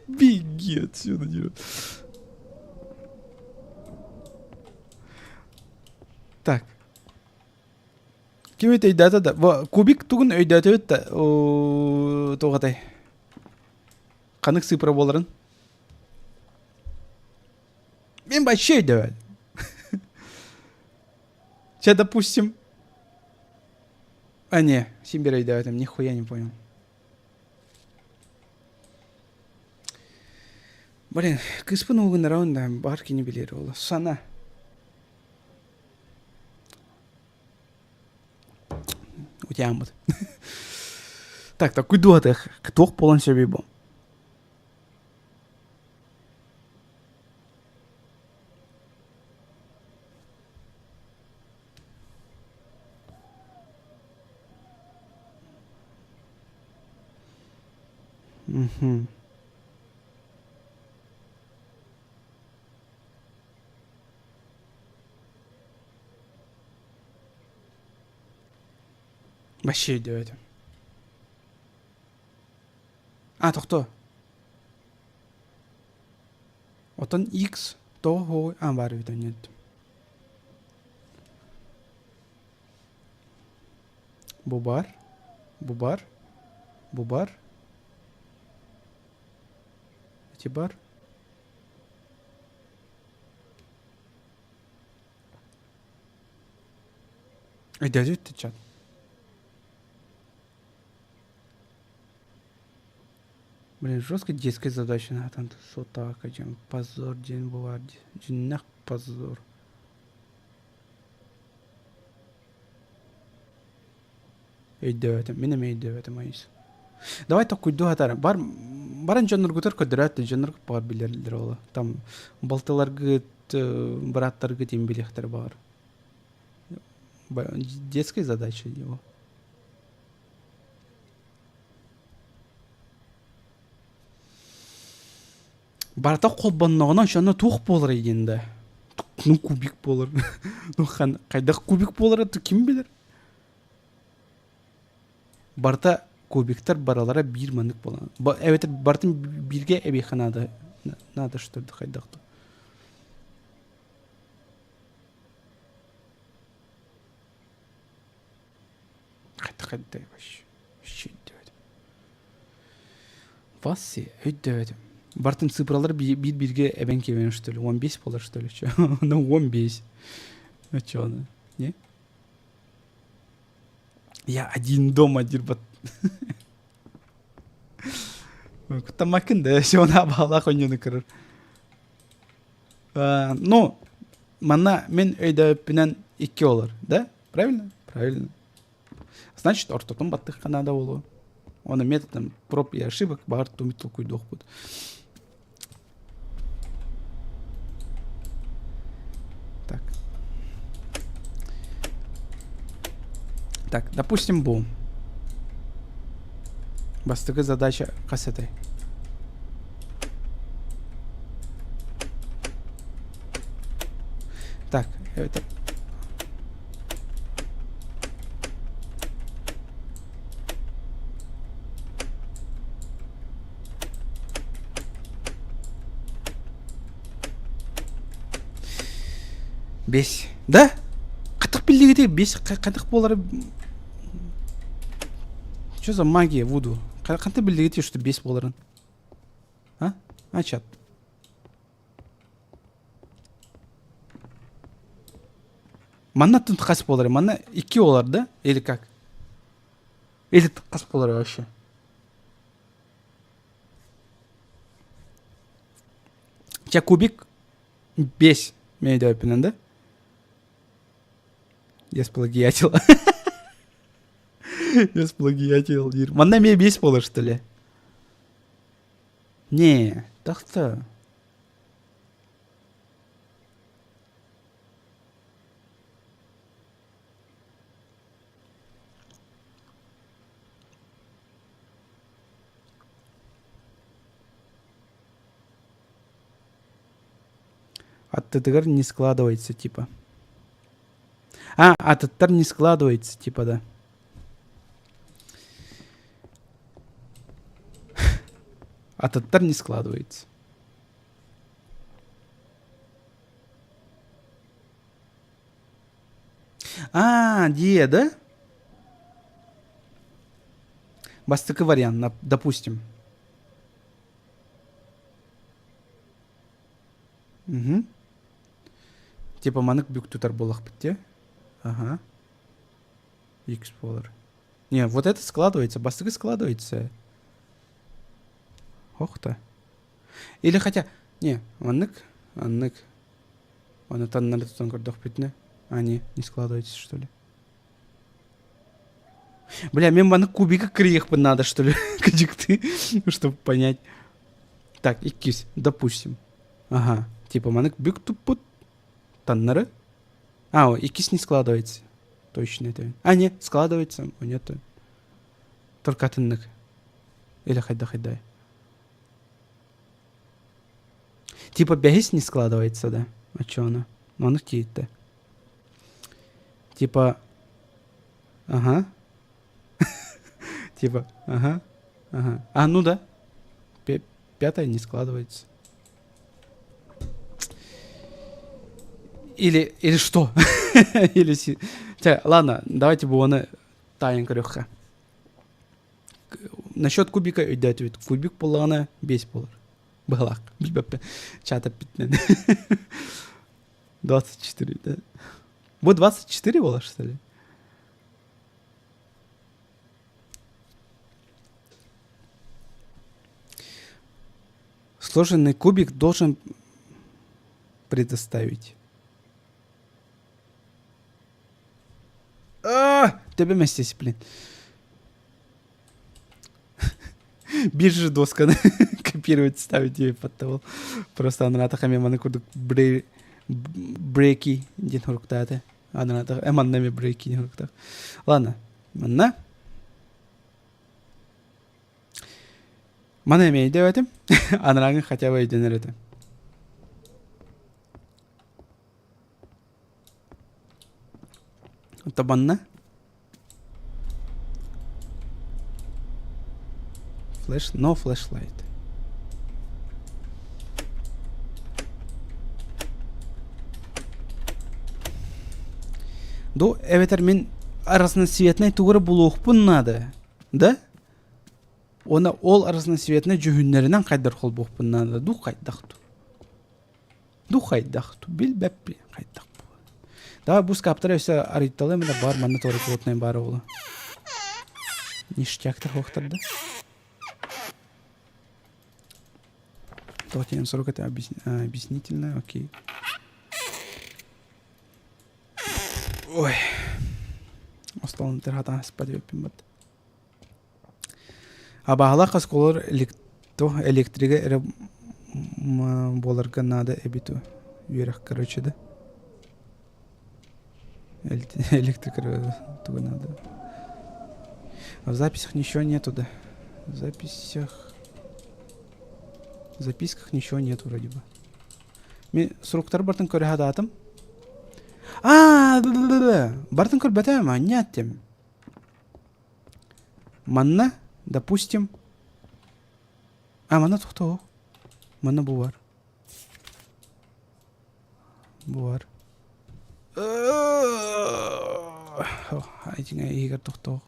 Беги отсюда, диэн. Так. Ким өйдөөтө да? Кубик тугун өйдөөтөбүт да туох этэй? Ханнык цифра буоларын? Мен вообще өйдөөбөт. Че, допустим... А, не, син бир өйдөөбөтүм, нихуя не понял. Блин, кыыспын угуннарабын да, баар кини билэр ол. Сана. Утяаммыт. Так, такой дуотах. Туох буолан сөбүй бу? Мгм. Вообще өйдөөтүм. А, тохтоо. Отон X тоҕо хоой а баар эбит онньуттум. Бу бар, бу бар, бу бар. Эти бар. Өйдөөтүт чат. Блин, жестко детская задача на там сотака, чем позор день бывает. Дьиҥнээх позор. Өйдөөтүм, мин эмиэ өйдөөбөтүм айыс. Давай токкуйдуу хатар. Бар баран дьонноргутар көрдөрөөт дьонноргут баар билэллэр ол. Там балтыларгыт, бырааттаргыт им билиэхтэр баар. Детская задача его. Барыта холбонноҕуна ошону туох буоларый диэн да. Ну кубик буолар. Ну хайдах кубик буолара ким билэр? Барыта кубиктар баралара биир маннык буолан. Эбэтэр барытын бииргэ эбиэххэ наада надо что ли хайдах то. Хайдах хайдай вообще. Вообще өйдөөтүм. Васси өйдөөтүм. Бартын цифралар биир бииргэ эбэн киэбэн что ли? 15 болар что ли? Ну 15. Ну чё, не? Я один дома дирбат. Куттаммаккын да, сиона баалаах онньону көрөр. Ну, манна мин өйдөппүнэн икки олор, да? Правильно? Правильно. Значит, ортотун баттыхха наада буолуо. Оны методом проб и ошибок баҕар тумит толкуйдуохпут. Так. Так, допустим, бу. Бастакы задача хас этэй? Так, это... Бес. Да? Хайдах биллигити бес хайдах буолары Что за магия вуду? Хантан биллигити, что бес буоларын? А? А, чат. Манна тут хас буолар? Манна икки буолар, да? Или как? Или хас буолар вообще? Чэ кубик бес мейдөпүнэн да? Я сплагиатил. Я сплагиатил диир. Манна эмиэ биэс буолар что ли? Не, тахта. Аттытыгар не складывается типа. А, атыттар не складывается типа, да. Атыттар не складывается. А, дие, да? Бастакы вариант, допустим. Угу. Типа манык бүк тутар буолахпыт дии. Ага. X буолар. Не, вот это складывается, бастакы складывается. Ох-то. Или хотя... Не, маннык, аннык. Оны таннары тутан көрдөхпүтүнэ. А, не, не складывается, что ли? Бля, мен маны кубика кырыйыхпын надо, что ли, кыдьыкты, чтобы понять. Так, иккис, допустим. Ага, типа манык бүк туппут таннары. А, о, иккис не складывается. Точно это. А, нет, складывается. О, нет. Только атыннык. Или хайда-хайдай. Типа бэһис не складывается, да? А чё она? Ну, ону тиийдэ. Типа... Ага. Типа, ага, ага. А, ну да. Пятая не складывается. Или, или что? Или... Ладно, давайте буоны таайан көрүөххэ. Насчет кубика өйдөөтүбүт. Кубик буоллаҕына биэс буолар. Быһалаах. Билбэппин. Чат эппитинэн. 24, да? Бу 24 буолар, что ли? Сложенный кубик должен предоставить. А, Төбөм эстес, блин. Биржа досканы копировать ставить тебе подтавал. Просто анаратаха мен маны курдук бреки диэн хоруктааты. Анаратаха э манна эми бреки диэн хоруктаах. Ладно, манна. Маны эми өйдөөбөтүм. Анарааҥы хотя бы өйдөнөр этэ. Табанна. Flash, no flashlight. Ду эбэтэр мин разноцветнай тугу эрэ булуохпун наада. Да? Уонна ол разноцветнай дьүһүннэринэн хайдар холбуохпун наада. Ду хайдах ту? Ду хайдах ту? Билбэппин хайдах бу. Давай бу скаптары өссө арыйталыам да бар манна туора плотный баар буолуо. Ништяктар хуохтар да. Тоҕо 40 это объяснительное, окей. Ой. Остолон тырхатан спать бат. Абааһылаах оскуолалар электригэ эрэ буоларга наада эбит үөрэх короче да электрик туга надо в записях ничего нету да в записях в записках ничего нет вроде бы мин суруктар бартын көрө сатаатым аа бартын көрбөтөм анньа аттем Манна, допустим, а манна тохтоо. Манна бу бар. Бу бар. Айтиҥэ иһигэр тохтоо.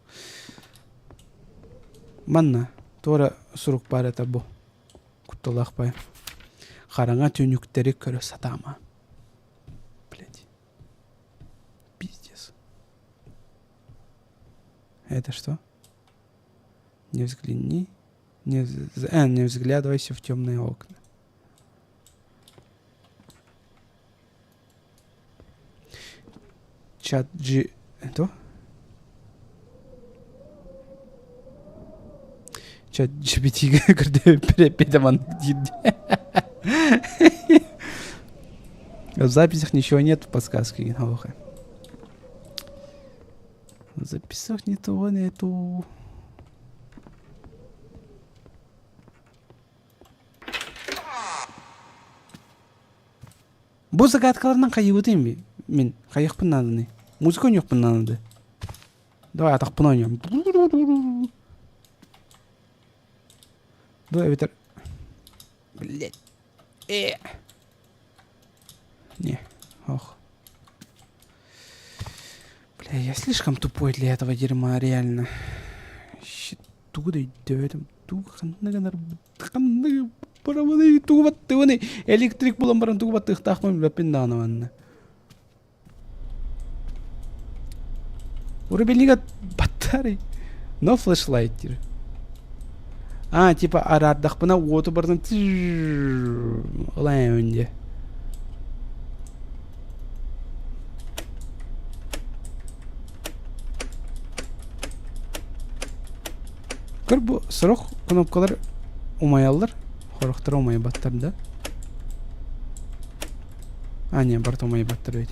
Манна туора сурук баар этэ бу. Кутталаах бай. Хараҥа түннүктэри көрө сатаама. Блять. Пиздец. Это что? Не взгляни. Не, а, не взглядывайся в темные окна. Чат G... Это? Чат GPT көрдөбүт В записях ничего нет подсказки. Записок не того нету. Бу загадкаларынан хайыбытым мин хайыахпын нааданы. Музыка ойнуохпун наада. Давай атахпын ойнуом. Бу эбэтэр Блять. Э. Не. Ох. Бля, я слишком тупой для этого дерьма, реально. Тугу да өйдөөтүм. Тугу ханна гынар ханна барабыный тугу баттыбыный электрик булан баран тугу баттыахтаахпын билбэппин даҕаны манна. Рубильнига баттарый. No flashlight диир. А, типа араардахпына уоту барытын ылайын дии. Көр бу сорох кнопкалар умайаллар, хорохторо умайбаттар да. А, не, барыта умайбаттар ведь.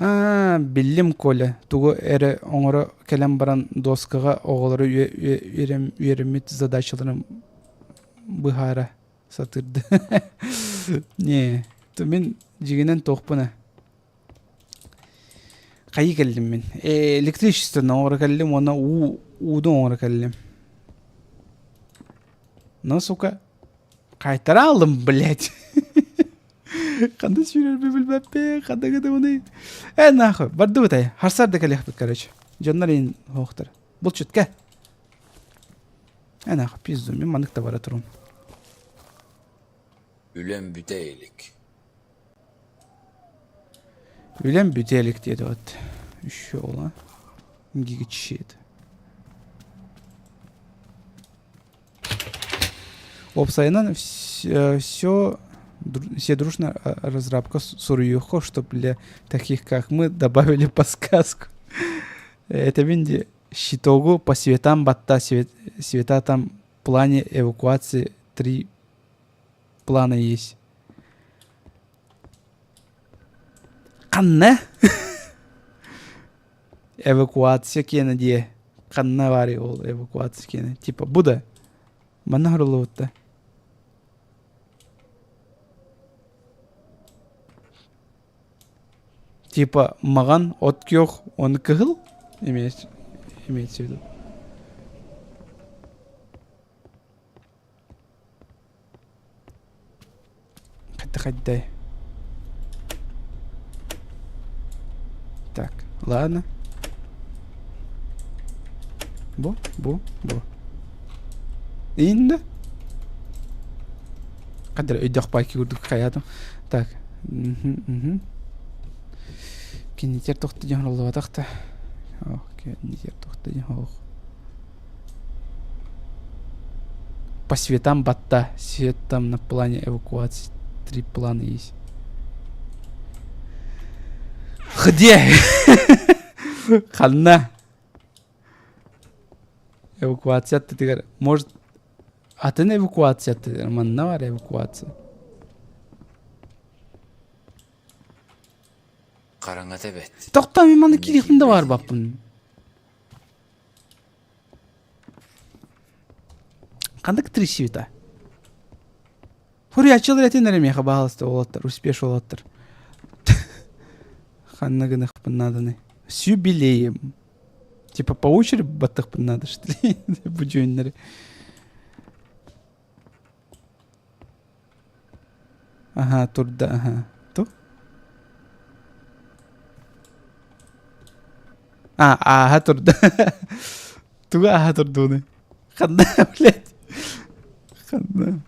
Аа, биллим, Коля, тугу эрэ оҥоро кэлэн баран дуоскаҕа оҕолору үөрэммит задачаларын быһаара сатыырды. Не, мин дьиҥинэн туохпун ээ. Хайыы кэллим мин? Электричествоны оҥоро кэллим уонна уу ууну оҥоро кэллим. Ну, сука, Хайтара алым, блядь. Ханна сүүрэрби билбэппин, ханна гынабыный? Э, нахуй, бардыбыт ай. Харсар да кэлиэхпит, короче. Дьоннор иин хоохтар. Булчутка. Э, нахуй, пизду, мин маннык да бара турум. Үлэм бүтэ илик. Үлэм бүтэ илик диэти вот. Еще ола. Гигачет. Уопсайынан все, все дружно разработка суруйуохха, чтоб для таких как мы добавили подсказку. Это винди щитогу по светам батта свет, света там в плане эвакуации три плана есть. Ханна? Эвакуация киэнэ диэ. Ханна баарый ол эвакуация киэнэ? Типа бу да? Манна хоруллубутта. Типа маҕан от күөх уонна кыһыл имеется имеется в виду. Хайда-хайдай. Так, ладно. Бу, бу, бу. Инде. Кадр өйдөөх пайки курдук хайаатым. Так. Кинитер тохты дьон оллубатах та. Ох, кинитер тохты дьон ох. По светам батта. Свет там на плане эвакуации. Три плана есть. Где? Ханна. Эвакуация аттытыгар. Может, атын эвакуация аттытыгар. Манна бар эвакуация. Хараҥата эбэт. Тохтоо, мен манна Инники киириэхпин да киирбэт баар ини. баппын. Ханнык три света? Хуруйааччылар этин эрэ миэхэ баһаалыста уолаттар, успеш уолаттар. Ханна гыныахпын нааданы? С юбилеем. Типа по очереди баттахпын наада, что ли? Бу дьүөннэри. Аха, турда, аха. Ту? А, ааһа турда. Тугу ааһа турдууну? Ханна, блядь? Ханна?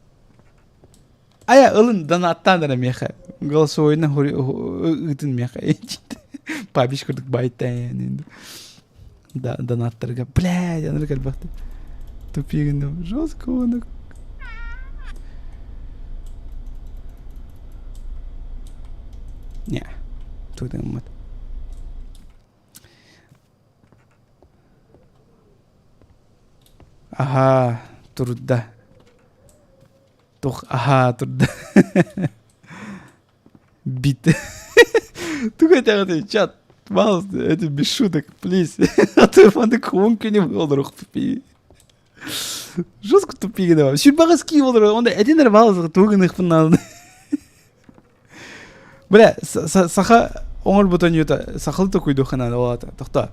Ая, ылын, донаттаан эрэ миэхэ. Голосовойна ыытын миэхэ. Пабиш курдук байтаан. Да, донаттарга. Блядь, анырык элбэхтик. Тупигин жестко оны. Не, тугу гыммат. Аһаа, турда. Тух аһаа турда. Бит. Тугу этэҕитий, чат? Пожалуйста, это без шуток, плиз. А то маннык уон күнү олоруохпут Жестко тупигин давай. Сүрбэҕэ скип олорор. Онда этин эрэ баалысыга тугу гыныахпын нааданы. Бля, саха оҥорбут онньута сахалы токуйдуохха наада ол Тохтоо.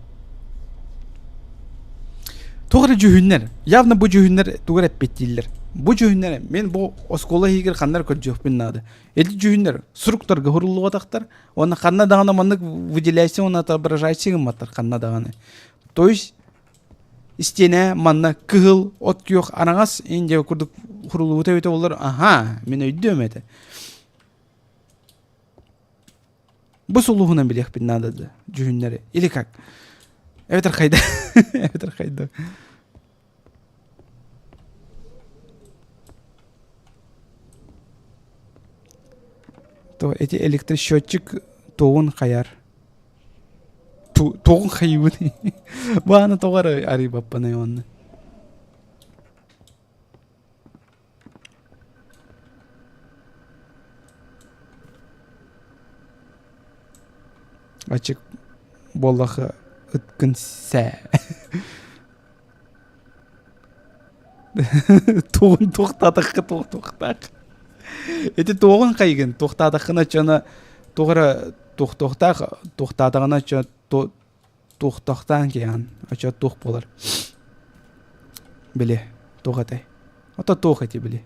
Туох эрэ дьүһүннэр. Явно бу дьүһүннэр тугу эрэ эппиэттииллэр. Бу дьүһүннэр мен бу оскуола иһигэр ханна эрэ көрдүөхпүн наада. Эти дьүһүннэр суруктарга хуруллубатахтар. Уонна ханна даҕаны маннык выделяйся уонна отображайся гымматтар ханна даҕаны. То есть истиэнэ манна кыһыл, от күөх, араҥас индия курдук хуруллубута эбитэ буоллар, аха, мин өйдүөм этэ. Бу сулуһунан билиэхпин наада да дьүһүннэри. Или как? Эбэтэр хайда? Эбэтэр хайда? То эти электросчетчик тугун хайар? Тугун хайыбын? Бааны тоҕо арыйбаппыный онно? Ачык буоллаха ыткын сээ. Тугун туохтаатахха туох туохтаах. Ити туоҕун хайгын туохтаатаххына чона туох эрэ туохтуохтаах туохтаатаҕына чо туохтахтаан киһиэн очо туох буолар били туох этэй ото туох эти били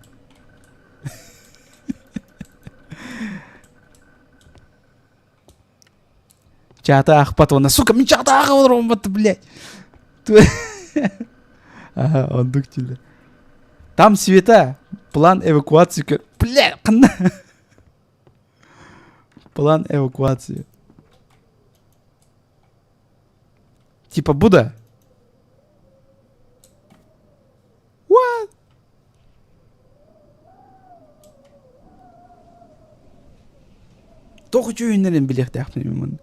Чаата аахпат уонна сука мин чаата ааҕа олоробун блядь Ага, оннук дииллэр. Там Света, план эвакуации бля ханна План эвакуации. Типа Будда? What? Тоҕо үчүгэйиннэрин билиэхтээхпин мин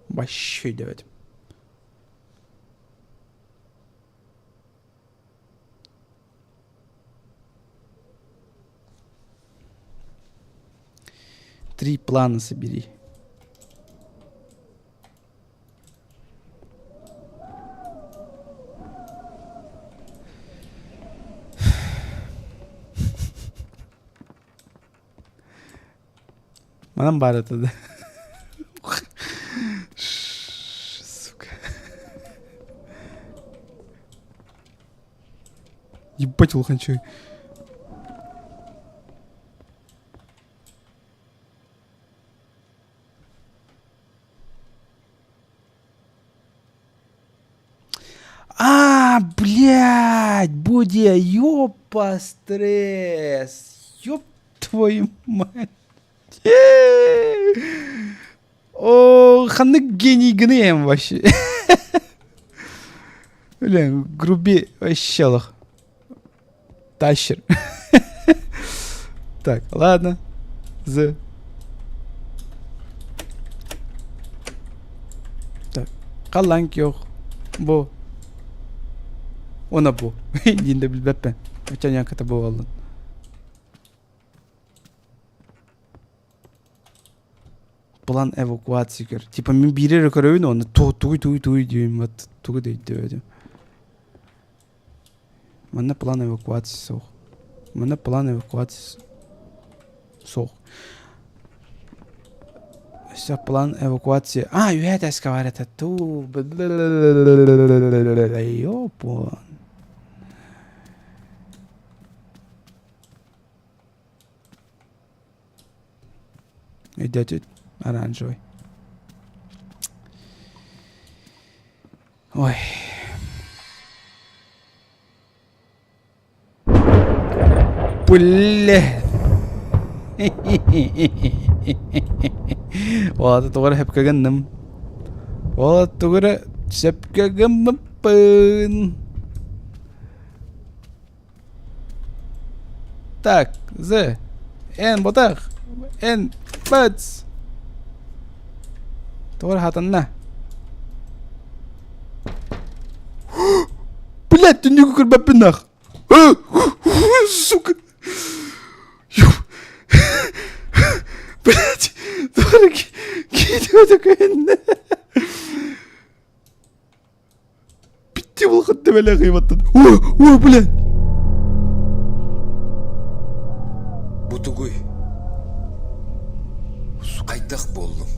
Вообще өйдөөбөтүм. Три плана собери. Манан баар этэ да. Сука. Ебать улахан А, блядь, буде, ёпа, стресс. Ёб твою мать. О, ханнык гений гыныем вообще. Блин, груби вообще лох. Тащер. Так, ладно. З. Так, халлаан күөх. Бу. Уонна бу. Диэн да билбэппин. Оччону кытта буоллун. План эвакуации көр. Типа мин биири эрэ көрөбүн уонна тугуй тугуй тугуй диибин вот тугу да өйдөөбөтүм. Манна план эвакуации суох. Манна план эвакуации суох. Все план эвакуации. А, үһээ этээскэ баар этэ. Туу. Ёпон. Өйдөөтүт оранжевый. Ой. Бля. Уолата тугу эрэ сөпкө гынным. Уола тугу эрэ сөпкө гыммыппын. Так, З. Эн ботах. Эн бац. Тугу эрэ хатанна. Блядь, түннүгү көрбөппүн нах. Сука. Блядь, тугу эрэ киитибэтэ көһүннэ. Питти улахан төбөлөөх ыйбаттан. О, о, блядь. Бу тугуй? Хайдах буоллум?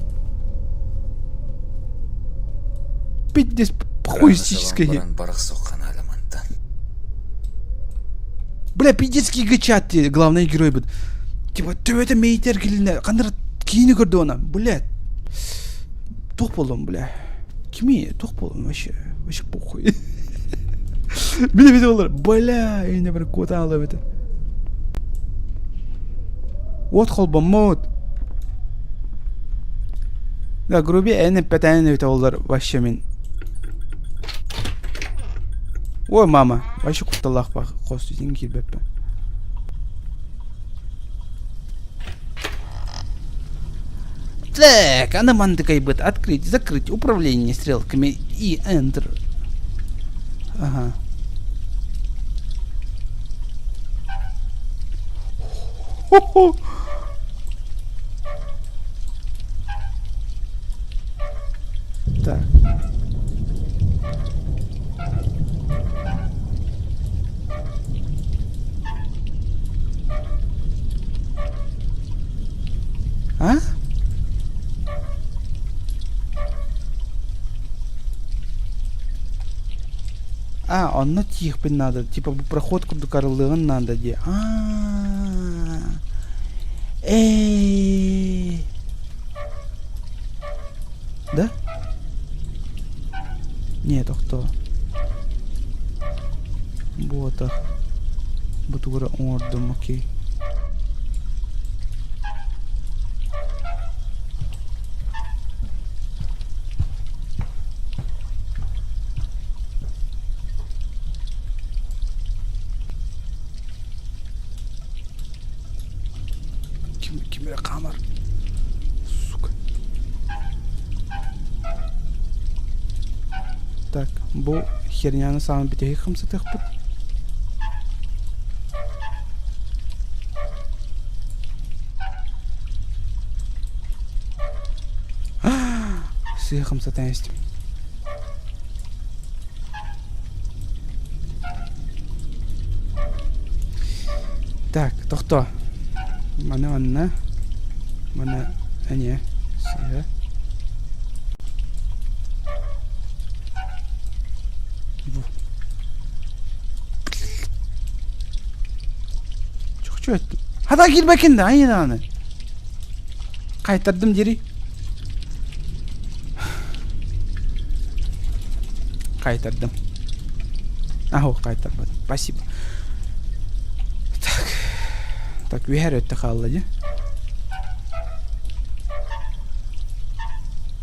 Пиздец, похуистическое. Баран барахсок ханаламантан. Бля, пиздецкий гачат главный герой будет. Типа, төбөтө мейтер килинэ, ханна киини көрдө она, блядь. Туох буоллум, бля. Кими туох буоллум вообще? Вообще похуй. Мин эбит олар, бля, үйүнэ бір куотан алып этэ. Уот холбоммут. Да, груби эн эппэтээн эбитэ олар вообще мин. Ой, мама, вообще кутталаах хос итин киирбэппин. Так, аны мандыкайбыт открыть, закрыть управление стрелками и Enter. Ага. Хо-хо. Так. А? А, онно тиихпин надо. Типа бу проход курдук арыллыаҕын надо дии. Аа. Эй. Да? Нет, тохтоо. Буотах. Бу тугу эрэ оҥордум, окей. Ким, ким эрэ хаамар. Сука. Так, бу херняны саамай бүтэһик хамсатыахпыт. Сыа хамсатан истим. Так, тохтоо. Маны онно. Маны. Эмиэ сыыһа. Чохчу эттим. Хата киирбэккин да айыы даҕаны. Хайтардым дири. Хайтардым. Ахо, хайтарбатым. Спасибо. Так. Так, үһэр өттө хаалла дии.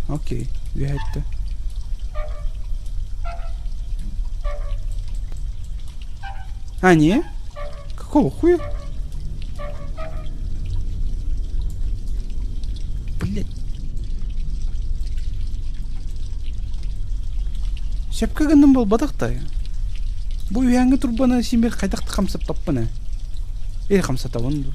Окей, үһэ өттө. А, не? Какого хуя? Блять. Сөпкө гынным буолбатах да. Бу үһээҥҥи турбаны син бир хайдах да хамсаппаппын ээ. Или хамсатабын дуу.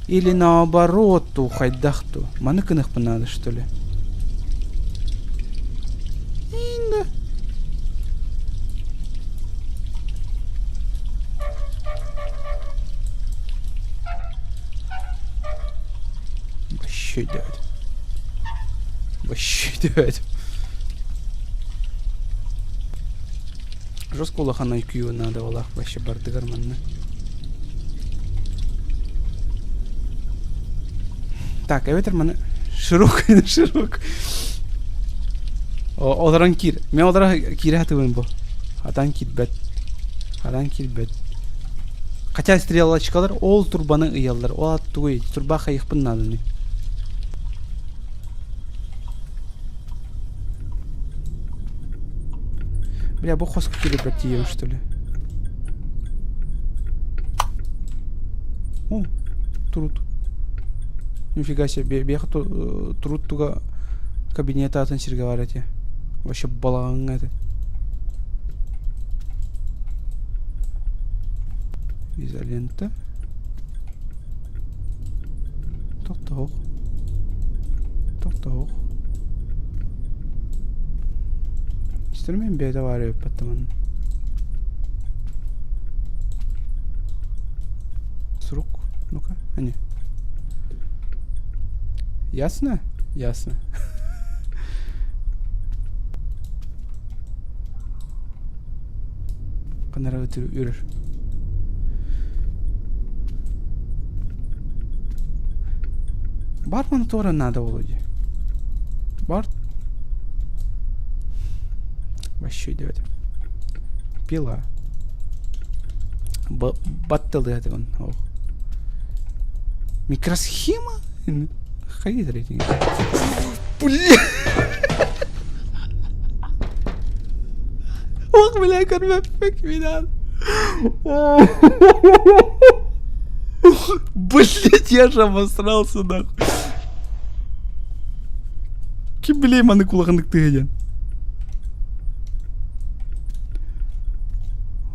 Или наоборот туу хайдах дуу. Маны кыныхпын наада что ли? Инда. Вообще дядь. Вообще дядь. Жестко улахан IQ надо олах вообще бардыгар манна. Так, эбэтэр маны широкий широк. Олорон киир. Мен олоро киирэ сатыыбын бу. Хатан киирбэт. Хатан киирбэт. Хотя стрелочкалар ол турбаны ыйаллар. Ол ат тугуй? Турба хайыхпын нааданы. Бля, бу хоско киирбэт тиийэбин что ли? О, труд. Нифига себе, биэхэ труд туга кабинет атын сиргэ бар этэ. Вообще балаҕаҥҥа этэ. Изолента. Тохтоох. Тохтоох. Инструмент бэйэтэ баар эбит манна. Сурук. Ну-ка. А не. Ясно? Ясно. Ханара үрэр. Бар монитора надо, Володя. Бар. Вообще идет. Пила. Баттылы это он. Микросхема? Ходи рейтинг. Бля! Ох, бля, көрбөппүк минан. Блять, я же обосрался, нахуй. Ким билей маны кулаханнык тыгыден.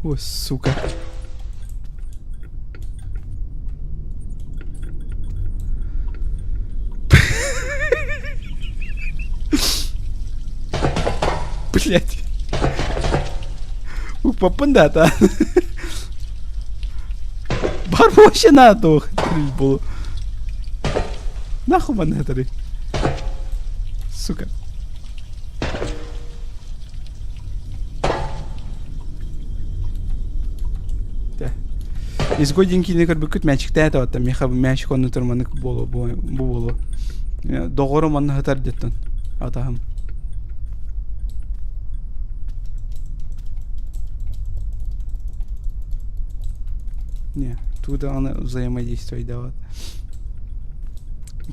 Ой, сука. Блять. Укпаппын да та. Бар вообще на туох булу. Нахуй манна этэрий. Сука. Изгой диэн киинэ көрбүккүт мээчиктээтэ оттон миэхэ мээчик онно турманык буолуо бу буолуо. Доҕорум онно сытар диэттэн атаһым. Не, тут аны взаимодействие дават.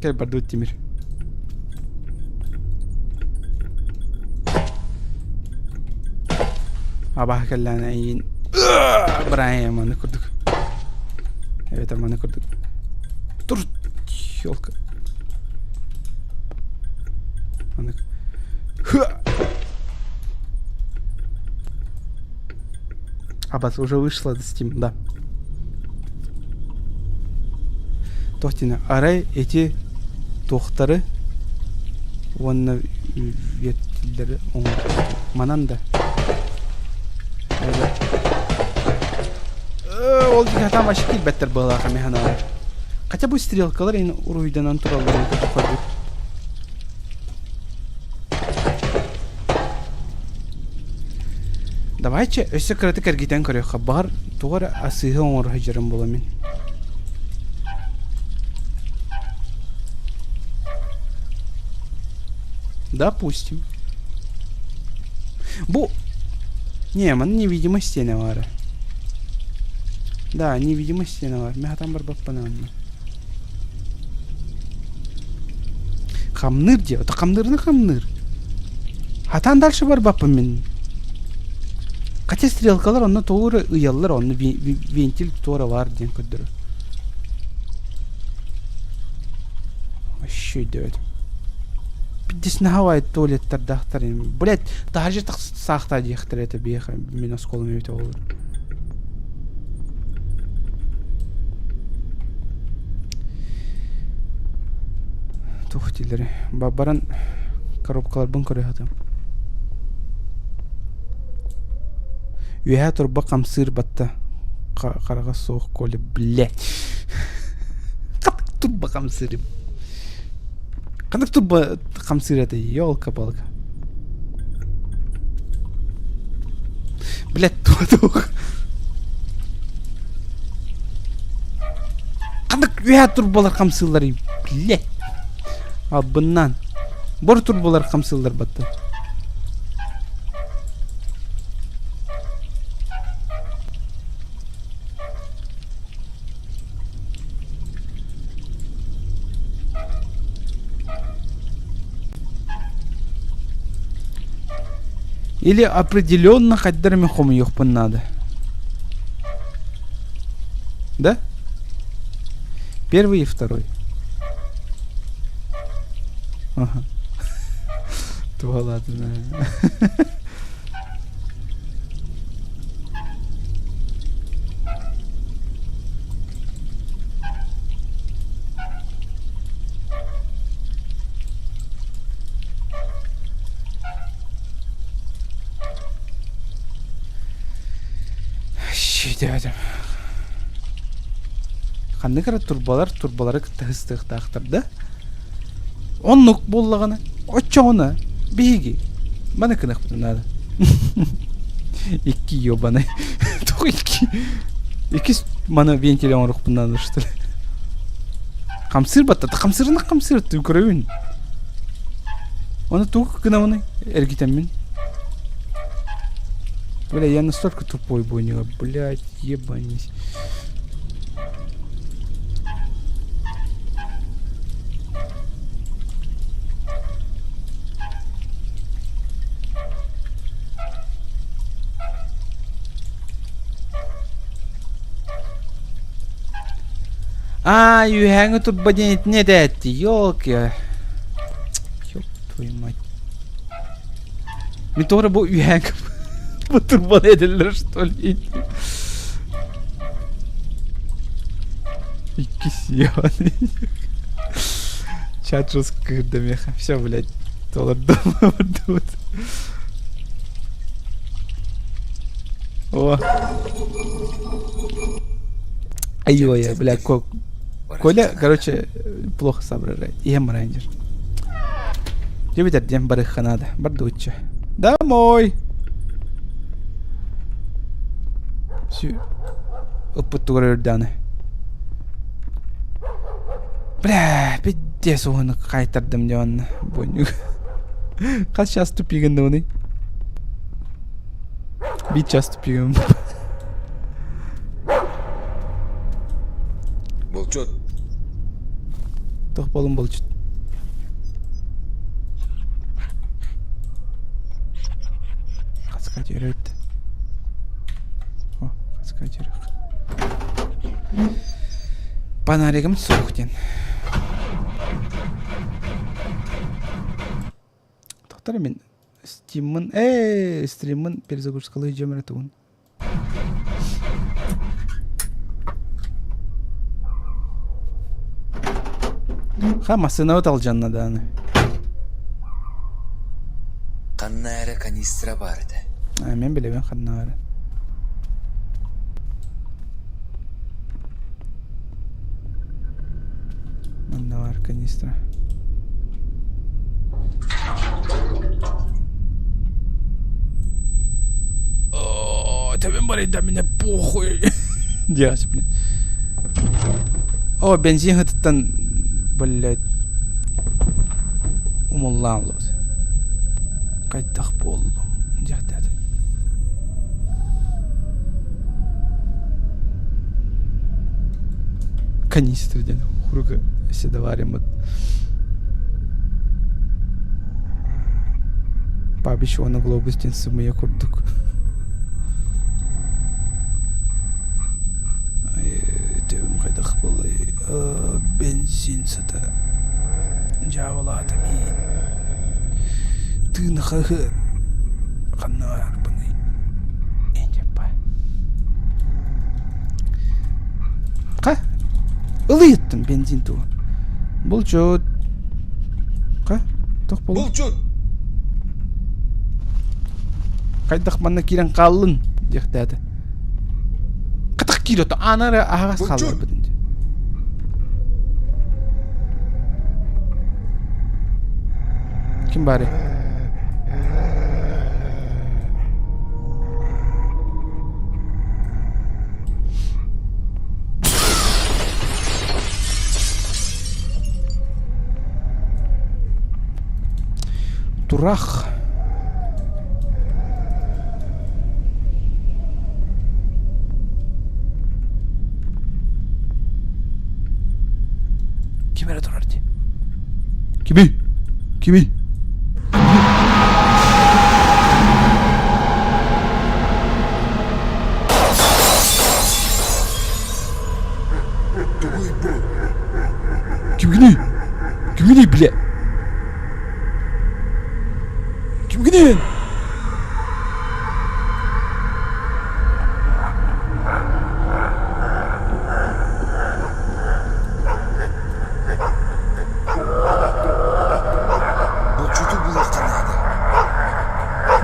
Кэл бардыбыт Тимир. Абаһа кэллээн эйиин Брайан маны курдук. Эбэтэр маны курдук. Тур ёлка. Маны Абас уже вышла Steam, да. Туох диэн арай ити туохтары уонна үөттүүлэри оҥорбут. Манан да. Ол диэки хатаан вообще киирбэттэр быһыылаах эмиэ санаабар. Хотя бы стрелкалар ин уруһуйданан туралларын көрбүт. Давайте өссө кыратык эргитэн көрүөххэ. Баҕар тугу эрэ асыыһы оҥоро сылдьарым буолуо мин. Допустим. Бу... Не, манна невидимая стена баара. Да, невидимая стена баар. Мин хатан барбаппын онно. Хамныыр диэ. Ото хамныырына хамныыр. Хатан дальше барбаппын мин. Хотя стрелкалар онно тугу эрэ ыйаллар, онно вентиль туора баар диэн көрдөрөр. Вообще өйдөөбөтүм. Пиздец наһаа туалеттардаахтар. Блять, таһырдьа тахсаахтаа диэхтэрэ этэ биһиэхэ мин оскуолам эбитэ буоллар. Туох дииллэрий? Баран коробкаларбын көрө сатыам. Үөһээ турба хамсыыр батта. Хараҕа суох Коля, блядь. Ханнык турба хамсыырым? Ханнык турба хамсыыр этэй? Ёлка-палка. Блядь, туох. Ханнык үөһээ турбалар хамсыылларый? Блядь. Албыннаан. Бор турбалар хамсыыллар батта. Или определенно хайдах эмэ хомуйуохпун наада. Да? Первый и второй. Ага. Туһалаатына. Өйдөөтүм. Ханнык эрэ турбалар турбалары кытта ыстыахтаахтар да? Оннук буоллаҕына, оччоҕуна биһиги маны гыныахпытын наада. Икки ебаный. Туох икки? Иккис маны вентиль оҥоруохпун наада что ли? Хамсыыр баттата, хамсыырына хамсыыр көрөбүн. Оны тугу гынабыный? Эргитэммин. Бля, я настолько тупой поняла, блядь, ебанись. Аа, үөһээҥҥи турба диэн итини этээти, ёлки. Ёб твою мать. Мин тоҕо эрэ бу үөһээҥҥи бу турбаны этэллэр что ли? Иккис ебаный. Чат жестко кыырда миэхэ. Все, блядь, толордум бардыбыт. О. Ай-ой, бля, Коля, короче, плохо соображает. Иһэн рейнджер. Дебитер диэн барыахха наада. Бардыбытча. Домой! Ыппыттыгар өрдөөнө. Бля, пиздец уһуну хайтардым дьэ онно. Бонньук. Хас час тупигын Биир час тупигын. Булчут. Туох буолун булчут? Хаска дьөрөт. О, хаска дьөрөк. Панаригым суох диэн. Тохтор мин стиммын, ээ, стриммын перезагрузкалыы дьэмэрэ тугун. Ха, массыынабыт алдьанна даҕаны. Ханна эрэ канистра баар этэ. А, мен билэбин ханна баарын. Ханна баар канистра? О, төбөм барыйда мне похуй. Диэҕэ блин. О, бензин сытыттан, блядь, умуллаан олорбут. Хайдах буоллум диэхтээтэ. Канистра диэн хуруга седовариммыт. Бабич уонна Глобус диэн сымыйа курдук. Төбөм хайдах буолай бензин сыта дьаабылаата миин тыына хаһыат ханна барарбыный Ха ылыйыттым бензин тугу булчут ха туох буолла Булчут! хайдах манна киирэн хааллын диэхтээтэ Кытах киирэ ото аана эрэ аһаҕас Булчут! хаалларбытын дии. Ким баарый? Турах. Ким эрэ турар дии. Кимий? Кимий? Кимгиний? Кимгиний, бля? Кимгиний? Булчуту булуохха наада.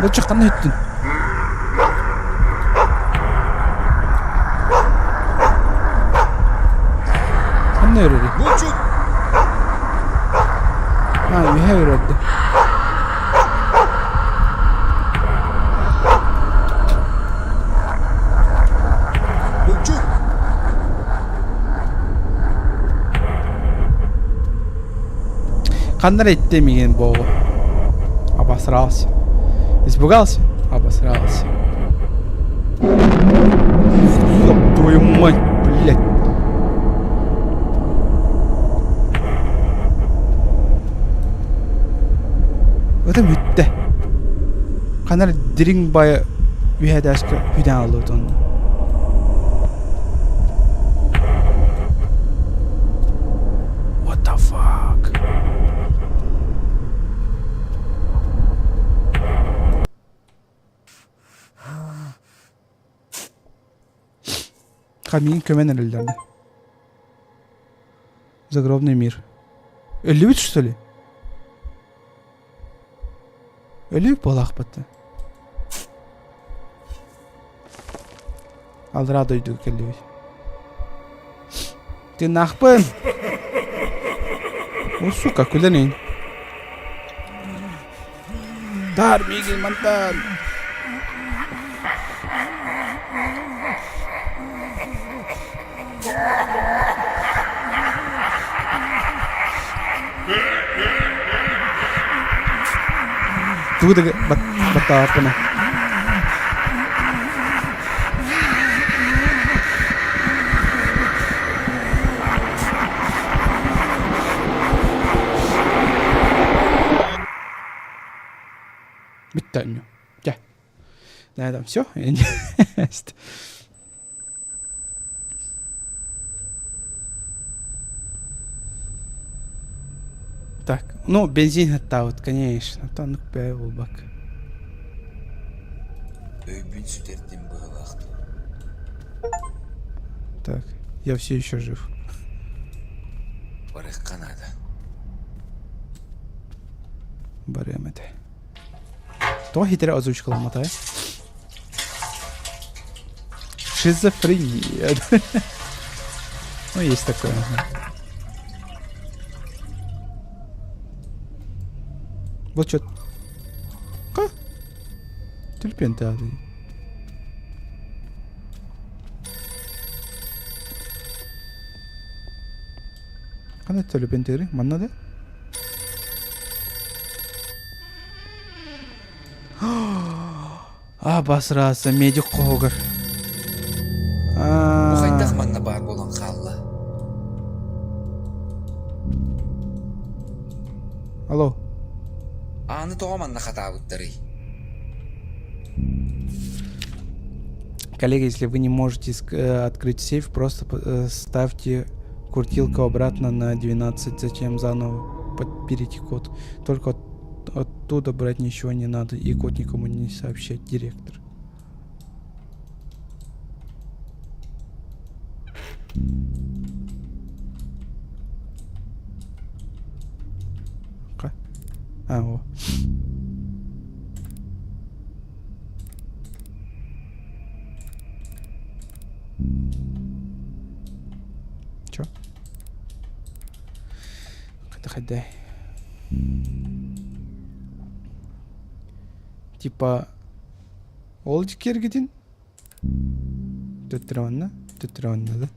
Булчут ханна өттүн? Ханна өрөрүй? Булчут! А, үһэ өрөрдө. Булчут! Ханна эрэ иттэ миигин буолуо. Обосрался. Испугался? Обосрался. Ёб твою мать, блядь. Ытым бүттэ. Ханна эрэ дириҥ баайы үһэ этээскэ хүдээн аллыбыт онно. What the fuck? Камин көмөн эрэллэр Загробный мир. Өллүбүт что ли? Өлүү буолаахпыт. Аллараа дойдуга кэллибит. Тыыннаахпын. О, сука, күлэн Таар миигин мантан. Тугу да баттааппына. Бүттэ онньу. Дьэ. На этом все. Так, ну бензин хаттаабыт, конечно. Оннук бэйэ буолбак. Өйбүн сүтэрдим быһыылаах Так, я все еще жив. Барыахха наада. Барыам этэ. Тоҕо хитирэ озвучкаламматай? Шизофрения. Ну, есть такое. Вот что. Ха? Төлөпүөн тыаһа Ханна төлөпүөн тыырый? Манна да? А, басраса, медик хоһугар. Бу хайдах манна баар буолан хаалла? Алло. Ааны тоҕо манна хатаабыттарый? Коллеги, если вы не можете открыть сейф, просто ставьте крутилку обратно на 12, затем заново подберите код. Только оттуда брать ничего не надо и код никому не сообщать, директор. А, о. Чё? Хайда Типа ол кергитин төттөрө онно, төттөрө онно да?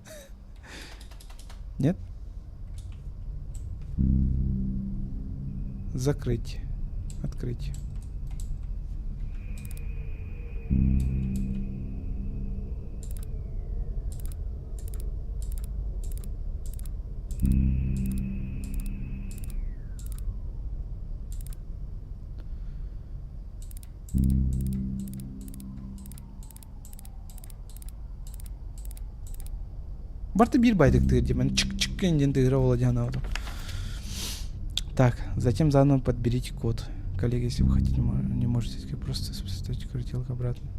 Нет? Закрыть. Открыть. Барыта биир байдыктыыр диэн чик-чик диэн тыыра буола диэн санаабытым. Так, затем заново подберите код. Коллеги, если вы хотите, не можете просто ставить крутилку обратно.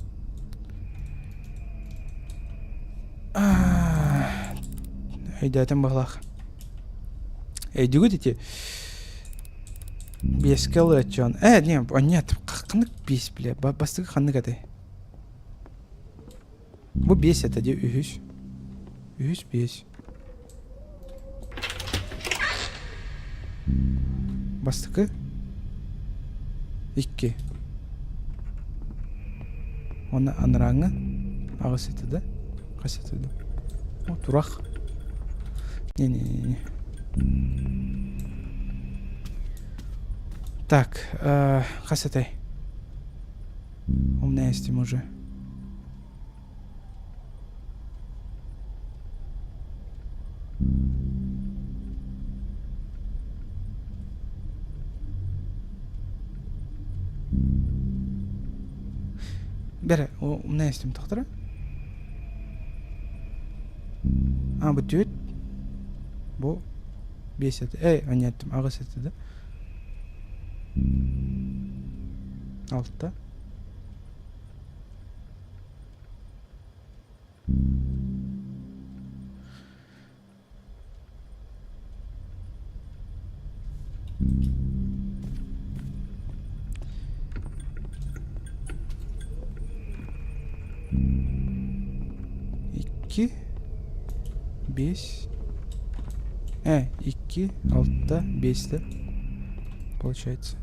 Өйдөөтүм баҕалаах. Өйдүүгүт ити биэскэ ылыаччыан. Э, не, нет, ханнык биэс бile? Бастакы ханнык этэй? Бу биэс этэ дии үһүс. Үһүс биэс. Бастакы икки. Уонна анарааҥҥы аҕыс этэ да? Хас этэ да? О, турах. Не-не-не. Так, хас этэй? Умная истим уже. Бэрэ, умная истим тохтора. А, бу түөт. Бу биэс этэ. Эй, аньяттым, аҕыс этэ да. Алта. Икки, биэс, икки, алта, биэс да, получается.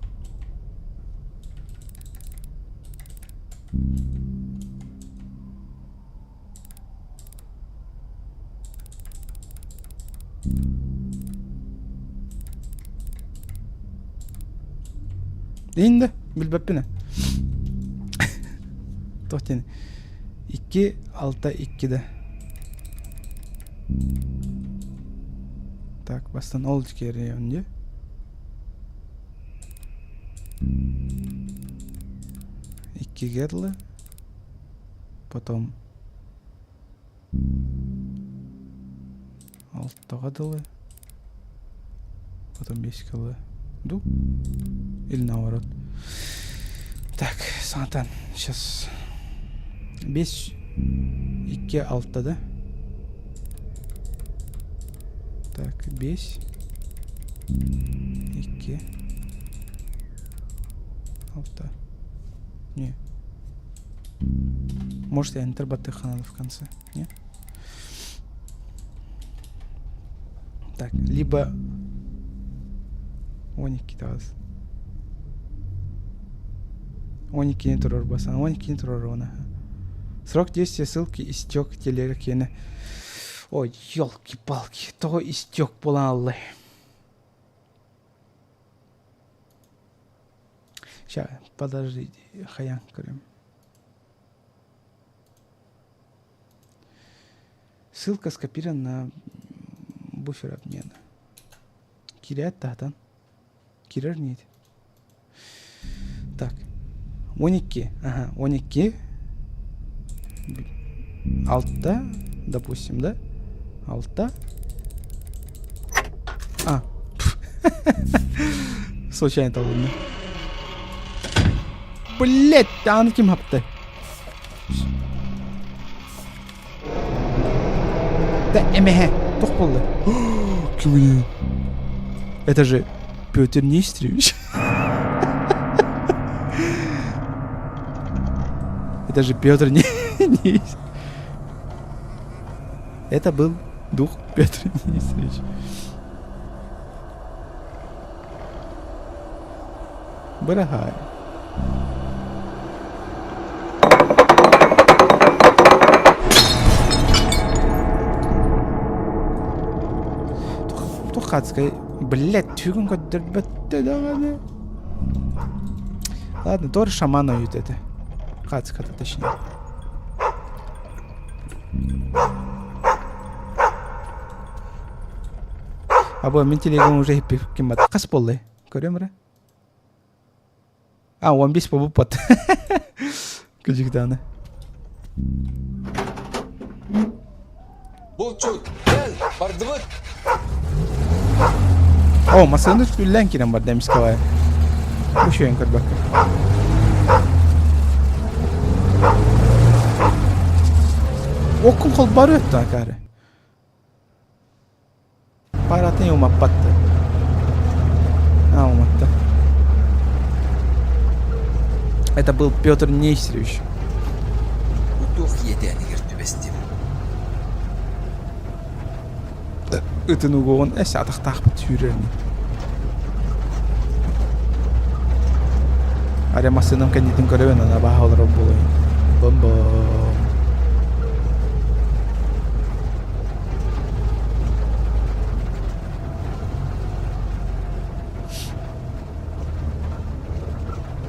Иһин да билбэппин ээ. Туох диэн икки алта икки да. Так, бастан ол киэриэн дии. Иккигэ дылы. Потом алтаҕа дылы. Потом биэскэ дылы. Ду? Или наоборот. Так, саҥатан. Сейчас. Биэс икки алта да? Так, биэс икки алта. Не. Может, я Enter баттыахха в конце? Не? Так, либо... О, Никита вас. 12-ни туруорбасан. 12-ни туруоруона. Срок действия ссылки истек телега киэнэ. Ой, елки-палки, тоҕо истек буолан аллай. Сейчас, подождите, хайаан көрүм. Ссылка скопирована на буфер обмена. Киирээт таһтан. Киирэр нет. Так. 12. Ага, 12. Алта, допустим, да? Алта. А. Случайно табылынна. Блять, аны ким хапты? Да эмэһэ, туох буолла? Кимий? Это же Петр Нестерович. Это же Петр Нестерович. Это был дух Петр Нестерович. Быраһаай. Туох хаацкай, блядь, түгүн көрдөрбөттө даҕаны. Ладно, тоже шаман ойут этэ. Хаацката точнее. Або мин телегам уже ким хас буоллай? Көрөм эрэ. А, 15 побуппат. Күлдьүктааны. Булчут, кэл, бардыбыт. О, массыына үллээн киирэн барда эмискэ Бу үчүгэйин көрбөккө. Оккун холбоору өттө акаары. Паратын умаппатты. А, уматты. Это был Петр Нестерович. Утуох иэдээнигэр түбэстим. Ытын угуоҕун эс атахтаахпыт сүүрэрин. Арай массыынам кэннитин көрөбүн, ана баһа олорор буолуой. Бом-бом.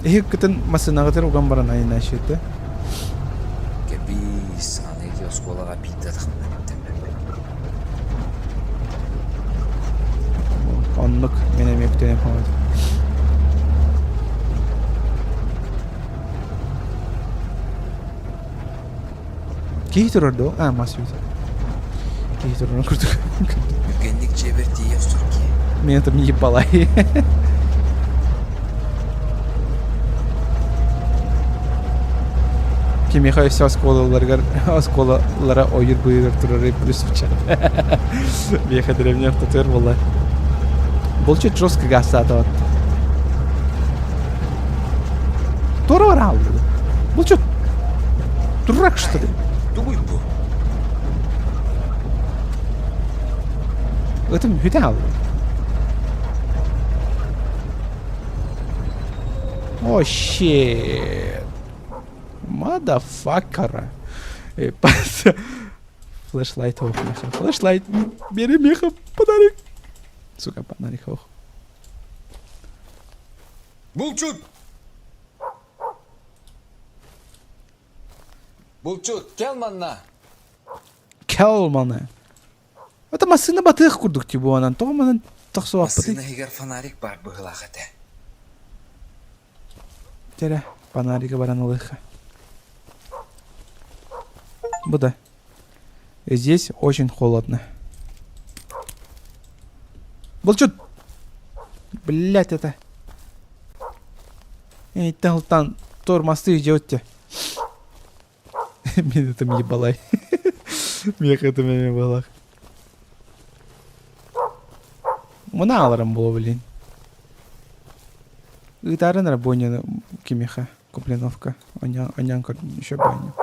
Иһиккитин массыынаҕытыгар уган баран айаннааччыта. Кэбиис, аны ити оскуолаҕа биирдэ атахпын Оннук мин эмиэ күтэнэн хоҥотум. Киһи турар дуо? А, мас үүтэ. Киһи турарын курдук. Түргэнник дьиэбэр тиийэ охсор киһи. Меня там ебалай. Кимиэхэ өссө оскуолаларыгар оскуолалара ойуур быыһыгар турары плюс учат. Миэхэ деревня ортотугар буолла. Булчут жестко гаастаатабат. Туора барааллы. Булчут. Дурак, что ли? Тугуй бу? Ытым бүтэ хаалла. О, shit. Motherfucker. Flashlight ох, меха. Flashlight. Бери меха, подарок. Сука, подарок ох. Булчут! Булчут, кэл манна! Кэл манна. Это массыына батыах курдук тибуонан. Тоҕо манан тахсыбаппытый? Массыына иһигэр фонарик баар быһыылаах этэ. Терэ, фонарика баран ылыахха. Бу да. Здесь очень холодно. Булчут! Блять это. Эй, талтан тормозты идете. Мин этим ебалай. Мех это меме балах. Мына аларым было, блин. Ыытаарын эрэ буонньаны кимиэхэ Купленовка аньаан еще баня.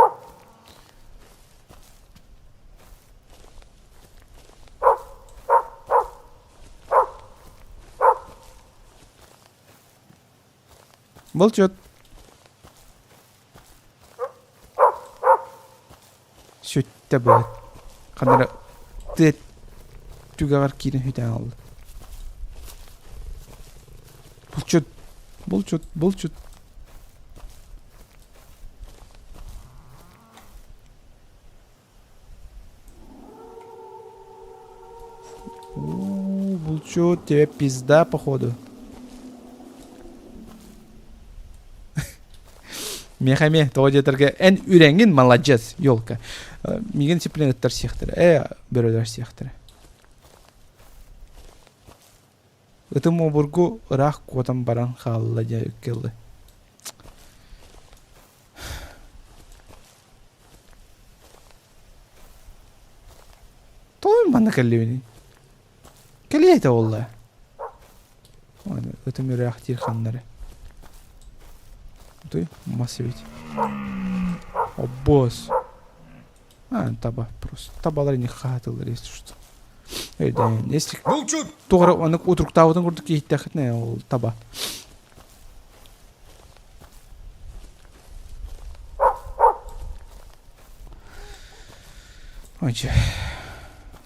Булчут. Хүттэ быһыт. Ханна эрэ тыа түгэҕэр киирэн сүтэн хаалла. Булчут, булчут, булчут. Уу, булчут, тебе пизда, походу. Миэхэ эмиэ тоҕо диэтэргэ эн үрэҥҥин маладьыас, елка. Миигин сиплин ыттар сиэхтэрэ, ээ бөрөлөр сиэхтэрэ. Ытым обургу ыраах куотан баран хаалла диэн ыккыллы. Тоҕо манна кэллибиний? Кэлиэ этэ буолла. Ытым үрээх диир ханна эрэ. Туй, мас эбит. Оббуос. А, таба просто. Табалар не хаатылар, если что. Өйдөөн. Если Булчут! туох эрэ ону утуруктаабытын курдук иһиттэххитинэ ол таба. Ой,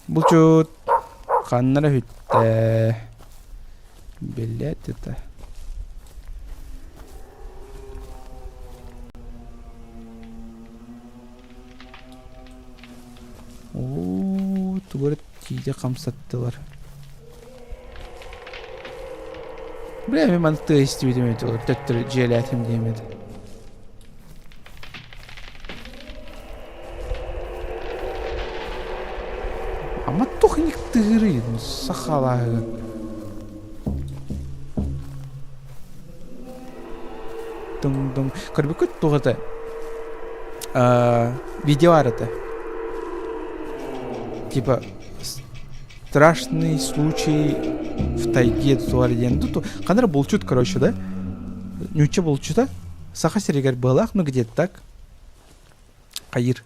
Булчут ханна эрэ бүттэ. Билет это. Оо, тугу эрэ тиийэ хамсаттылар. Бля, мин маны тыа истибитим эбит олор төттөрү дьиэлээтим диэм этэ. Ама туох тыырый сахалааһыгын. Дум-дум. Көрбүккүт туох этэ? Видео баар этэ. Типа страшный случай в тайге туар диэн. Ханна эрэ булчут, короче, да? Ньучча булчута. Саха сиригэр быһалаах, ну где-то так. Хайыр.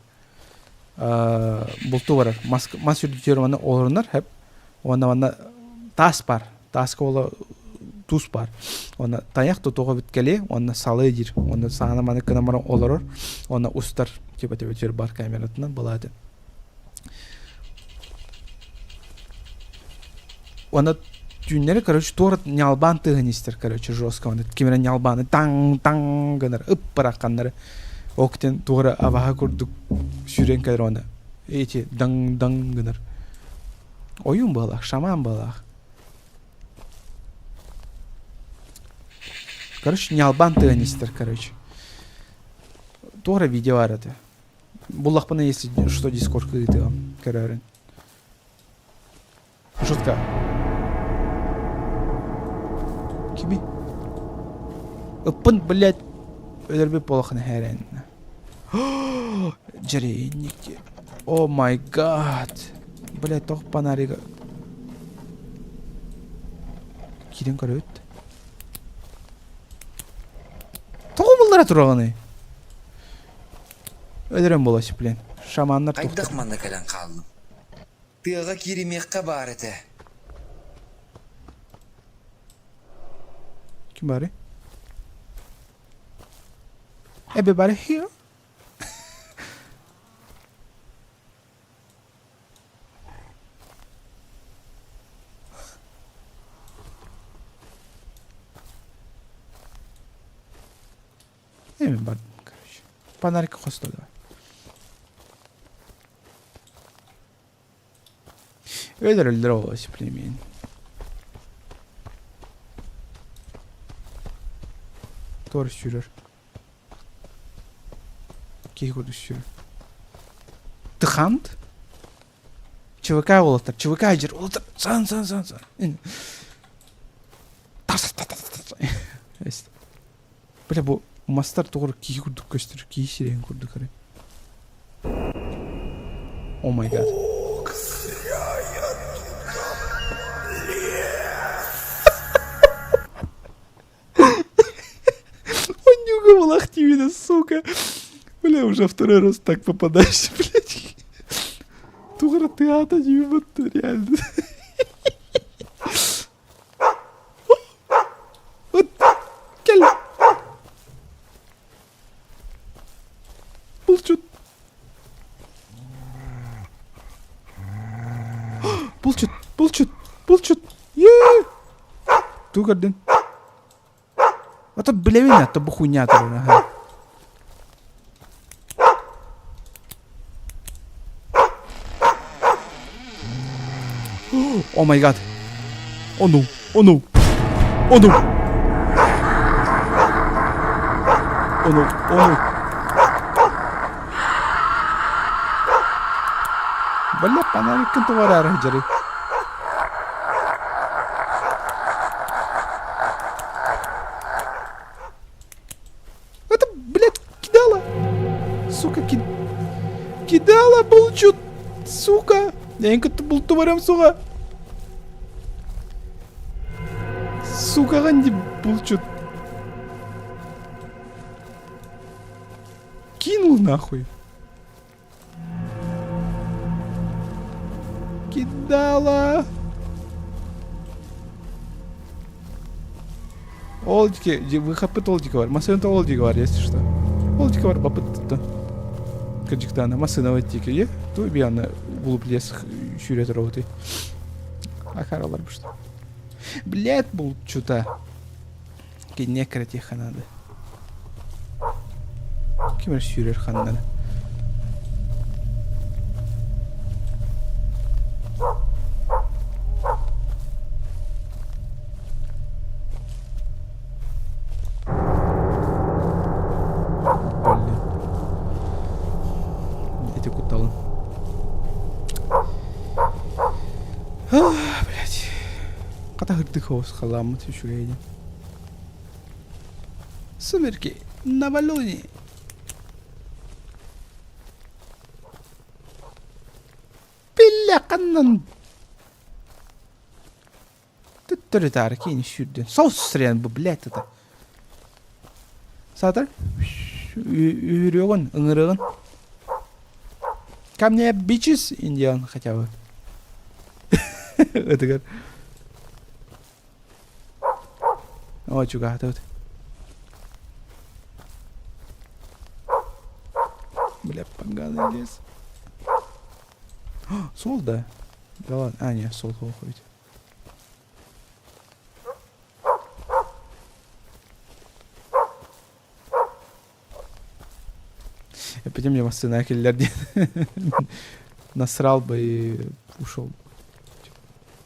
Бултуу барар. Мас, мас үрдүтүгэр уонна олорунар, хэп. Уонна манна таас бар. Тааска ола туус бар. Уонна тайах тутуга бүт кэлиэ, уонна салыы диир. Уонна саана маны гынан баран олорор. Уонна устар, типа төбөтүгэр бар камератынан былааты. Уонна түүннэри, короче, туора ньалбаан тыаһын истэр, короче, жестко. Уонна ким эрэ ньалбааны таҥ-таҥ гынар, ып-бырахханнары. Октен туора абаһа курдук сүүрэн кэлэр уонна эти даҥ-даҥ гынар. Ойуун быһалаах, шаман быһалаах. Короче, ньалбаан тыаһын истэр, короче. Туора видео баар этэ. Буллахпына, если что, дискордка ыытыам, көрөөрүн. Жутко. Кими? Ыппын, блядь, өлөрбүт буолахына хэрэн. Дьэрэйинник. О май гад. Блядь, тоқ фонарига. Киирэн көрөбүт. Тоҕо буллара тураҕыный? Өлөрөн буолуо блин. Шаманнар Хайдах манна кэлэн хааллым? Тыаҕа кииримиэххэ баар этэ. Ким баарый? Everybody here? Эми бардым, короче. Фонарик хосто давай. Өлөр өлдөр ол племень. Туора сүүрэр. Киһи курдук сүүрэр. Тыхант? ЧВК уолаттар, ЧВК дьир уолаттар, сан сан сан сан. Бля, бу мастар тоҕо киһи курдук көстөр, киһи сирэйин курдук эрэ. О май гад. Он нюхал активно, сука. Бля, уже второй раз так попадаешь, блядь. Тугра ты ата реально. Кэл. Булчут. Булчут! Булчут! Е! Туу көрдүн? А то билэбин а то бу хуйня турар аха. Oh my god. Oh no. Oh no. Oh no. Oh no. Oh no. Бля, фонариккын тоҕо эрэ сылдьарый? Это, блядь, кидала. Сука, ки... Кидала, булчут. Сука. Я кытта булту барам, сука. Сука, ганди булчут. Кинул нахуй. Кидала. Ол диэки выхаппыт ол диэки бар. Массыына ол диэки бар, если что. Ол диэки бар бапыт Кырдьыктаана массыына диэки е ту бианна глуп лес сүүрэ туругутуй. Акаралар бушта. Блядь, булчута. Кинне кирэтиэххэ наада. Ким эрэ сүүрэр ханна Блин. Эти кутталын. Блять. Хата һырдык соҕус халааммыт үчүгэй диэн. Сумерки новолуние. Биллэ ханнан төттөрү-таары киини сүүрдүн. Соус сырыйан бу, блядь, это. Саатар үүрүөҕүн, ыҥырыаҕын. Ко мне бичес индиан хотя бы. Ытыгар. О, чугаһатыбыт. Бля, поганый лес. Суол да? Да ладно. А, нет, суол уходит. Эппитим мне массыына киллэр диэн. Насрал бы и ушел.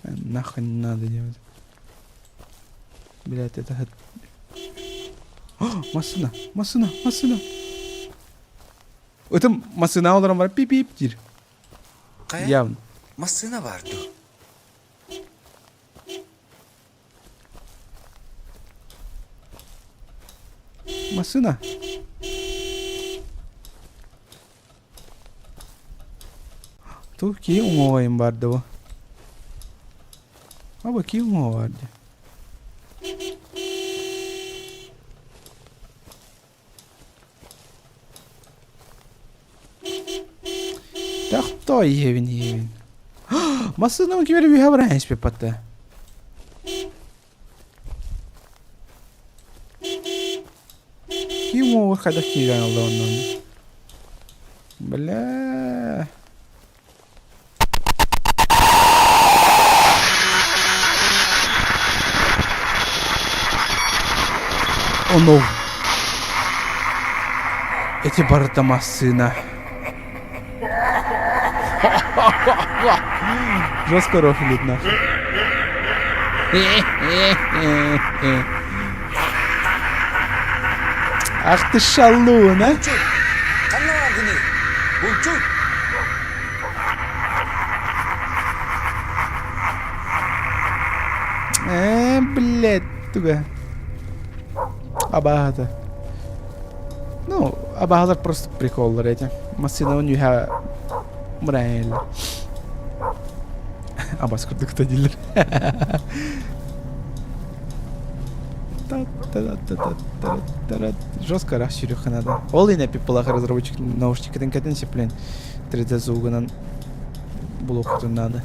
Нахуй не надо делать. Блять, это... Массыына, массыына, массыына. Это массыына олорон баран пип-пип диир. Хайа? Явно. Массыына баар дуу? Массыына. Ту кии уҥуоҕайым баар да бу. Аба кии уҥуоҕа баар дии. Тохтоо иһэбин иһэбин. Массыынам ким эрэ үөһэ баран испиппатта. Ким уоҕу хайдах киирэн ылла оннун? Бля. Оно Эти барыта массыына. Жестко рофлит нахуй. Ах ты шалун, а? Ханна бааргыный? Булчут! Э, блядь, туга. Абаһата. Ну, абаһалар просто приколлар эти. Массыынабын үһэ мыраэллэр. Абас курдук да дииллэр. Жестко расширюха надо. Ол ине пиппалах разработчик наушникатын кэтин сеплен 3D звугунан булуохтун надо.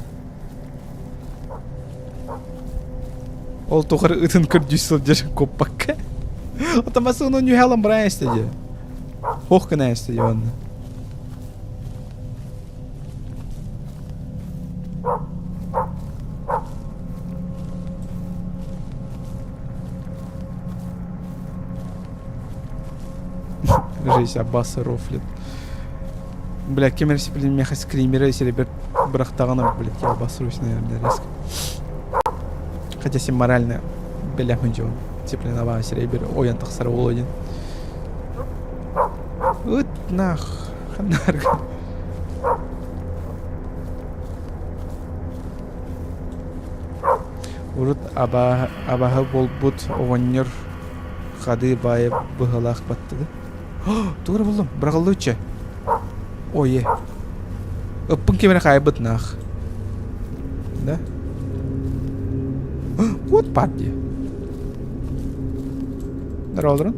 Ол тухары ытын көрдүү сылдьар куоппакка. Отамасы ону нүһэлэн баран эстеди. Хох гына эстеди онно. Жизнь Аббаса рофлит. Бля, ким эрэ блин, миэхэ скримеры сирэйбэр бырахтаҕына, блядь, я обосрусь, наверное, резко. Хотя син морально бэлэммин дьон. Дисциплиналаан сирэйбэр ойон тахсар уол один. Ыт нах, ханнарга. Урут абааһы буолбут оҕонньор хадыы баайа быһыылаах баттыга. Тугу эрэ буллум, быраҕыллыбычча. Ой, ыппын ким эрэ хаайбыт наах. Да? Вот партия. Здорово,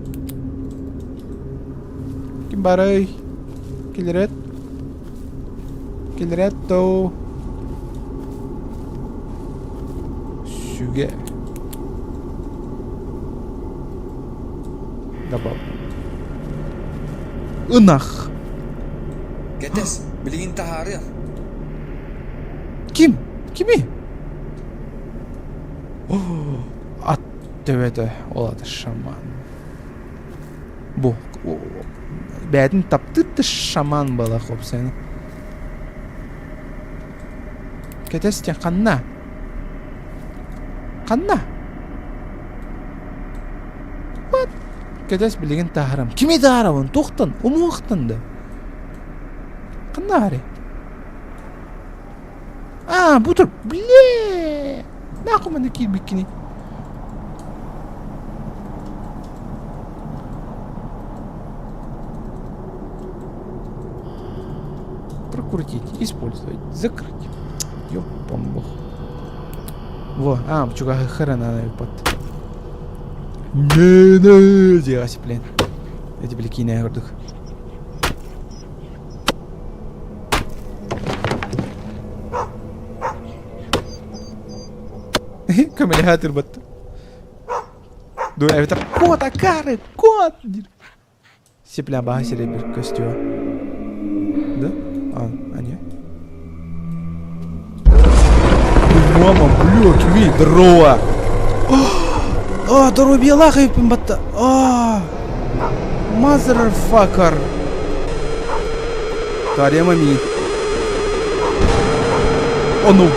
Ким барай? Киллэрет. Киллэрет доо. Сүгэ. Добав. Ынах. Кэтэс, билигин таһаарыам. Ким? Кими? Ат төбөтө ол аты шаман. Бу бэйэтин таптыыр да шаман буолар хопсайна. Кэтэс диэн ханна? Ханна? What? Кэтэс билигин таһаарам. Кими таһаарабын? Туохтан? Умуохтан да? Ханна баарый? А, бу тур. Бле! Нахуй манна киирбиккиний? Прокрутить, использовать, закрыть. Ёпом бог. Во, а, чугаһы хрена под. Не, не, диэҕэс, блин. Эти били киинэ көрдүк. Көмөлөһө атырбатты. Дуо эбэтэр кот акары, кот диир. Сепля баһа сирэйбир көстүө. Да? А, а не. Мама, бля, кими? Здорово! А, доруобуйалаах эбиппин батта. А, motherfucker. Тарема ми. Ону.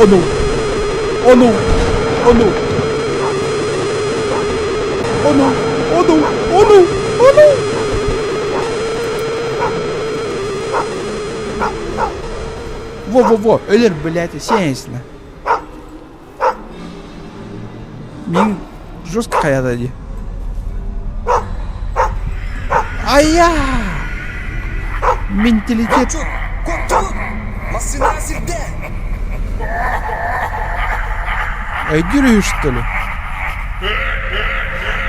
Ону. Ону. Ону. Ону. Ону. Ону. Ону. Во-во-во, өлөр, блядь, сеясина. Мин жестко хайата дии. Айа! Менталитет. Массыына сирдэ! Өйдүүр үһү что ли?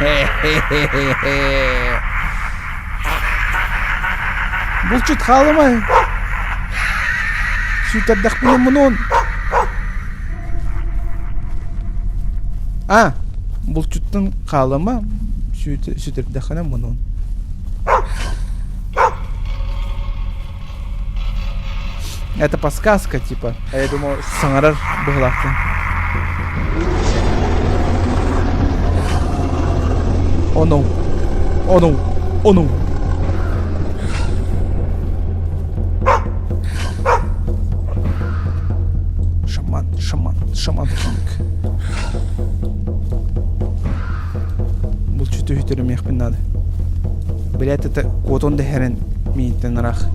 Хе-хе-хе-хе. Булчут хаалымай. Сүүйтэрдэхпинэ мунуон. А, булчуттан хаалыма, сүтэрдэххинэ мунуон. Это подсказка, типа. А я думал, саҥарар быһыылаахтын. Oh no. Oh no. Oh no. Шаман, шаман, шаман кинг. Булчуту үтүрүмиэхпин надо. Блять, это куотун дэһэрин миинтэн ыраах.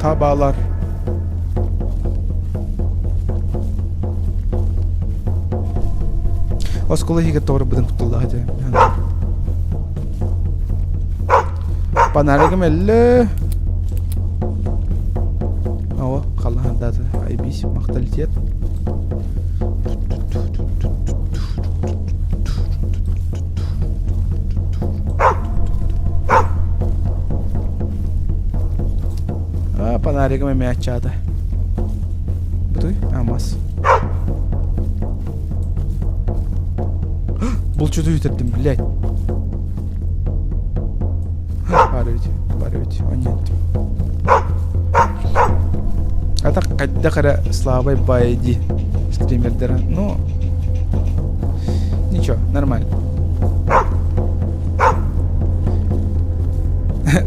Табалар. Оскуола иһигэр тоҕо быдан кутталлаах этэ. Панаригым эллэ. О, халлаан Айбис, махталитет. А, панаригым эмиэ аччаата. Бутуй, а, мас. Булчуту үтэрдим, блядь. Баар эбит, баар эбит, онньон. А так хайдах эрэ слабый бай дии стримердэрэ. Ну, ничего, нормально.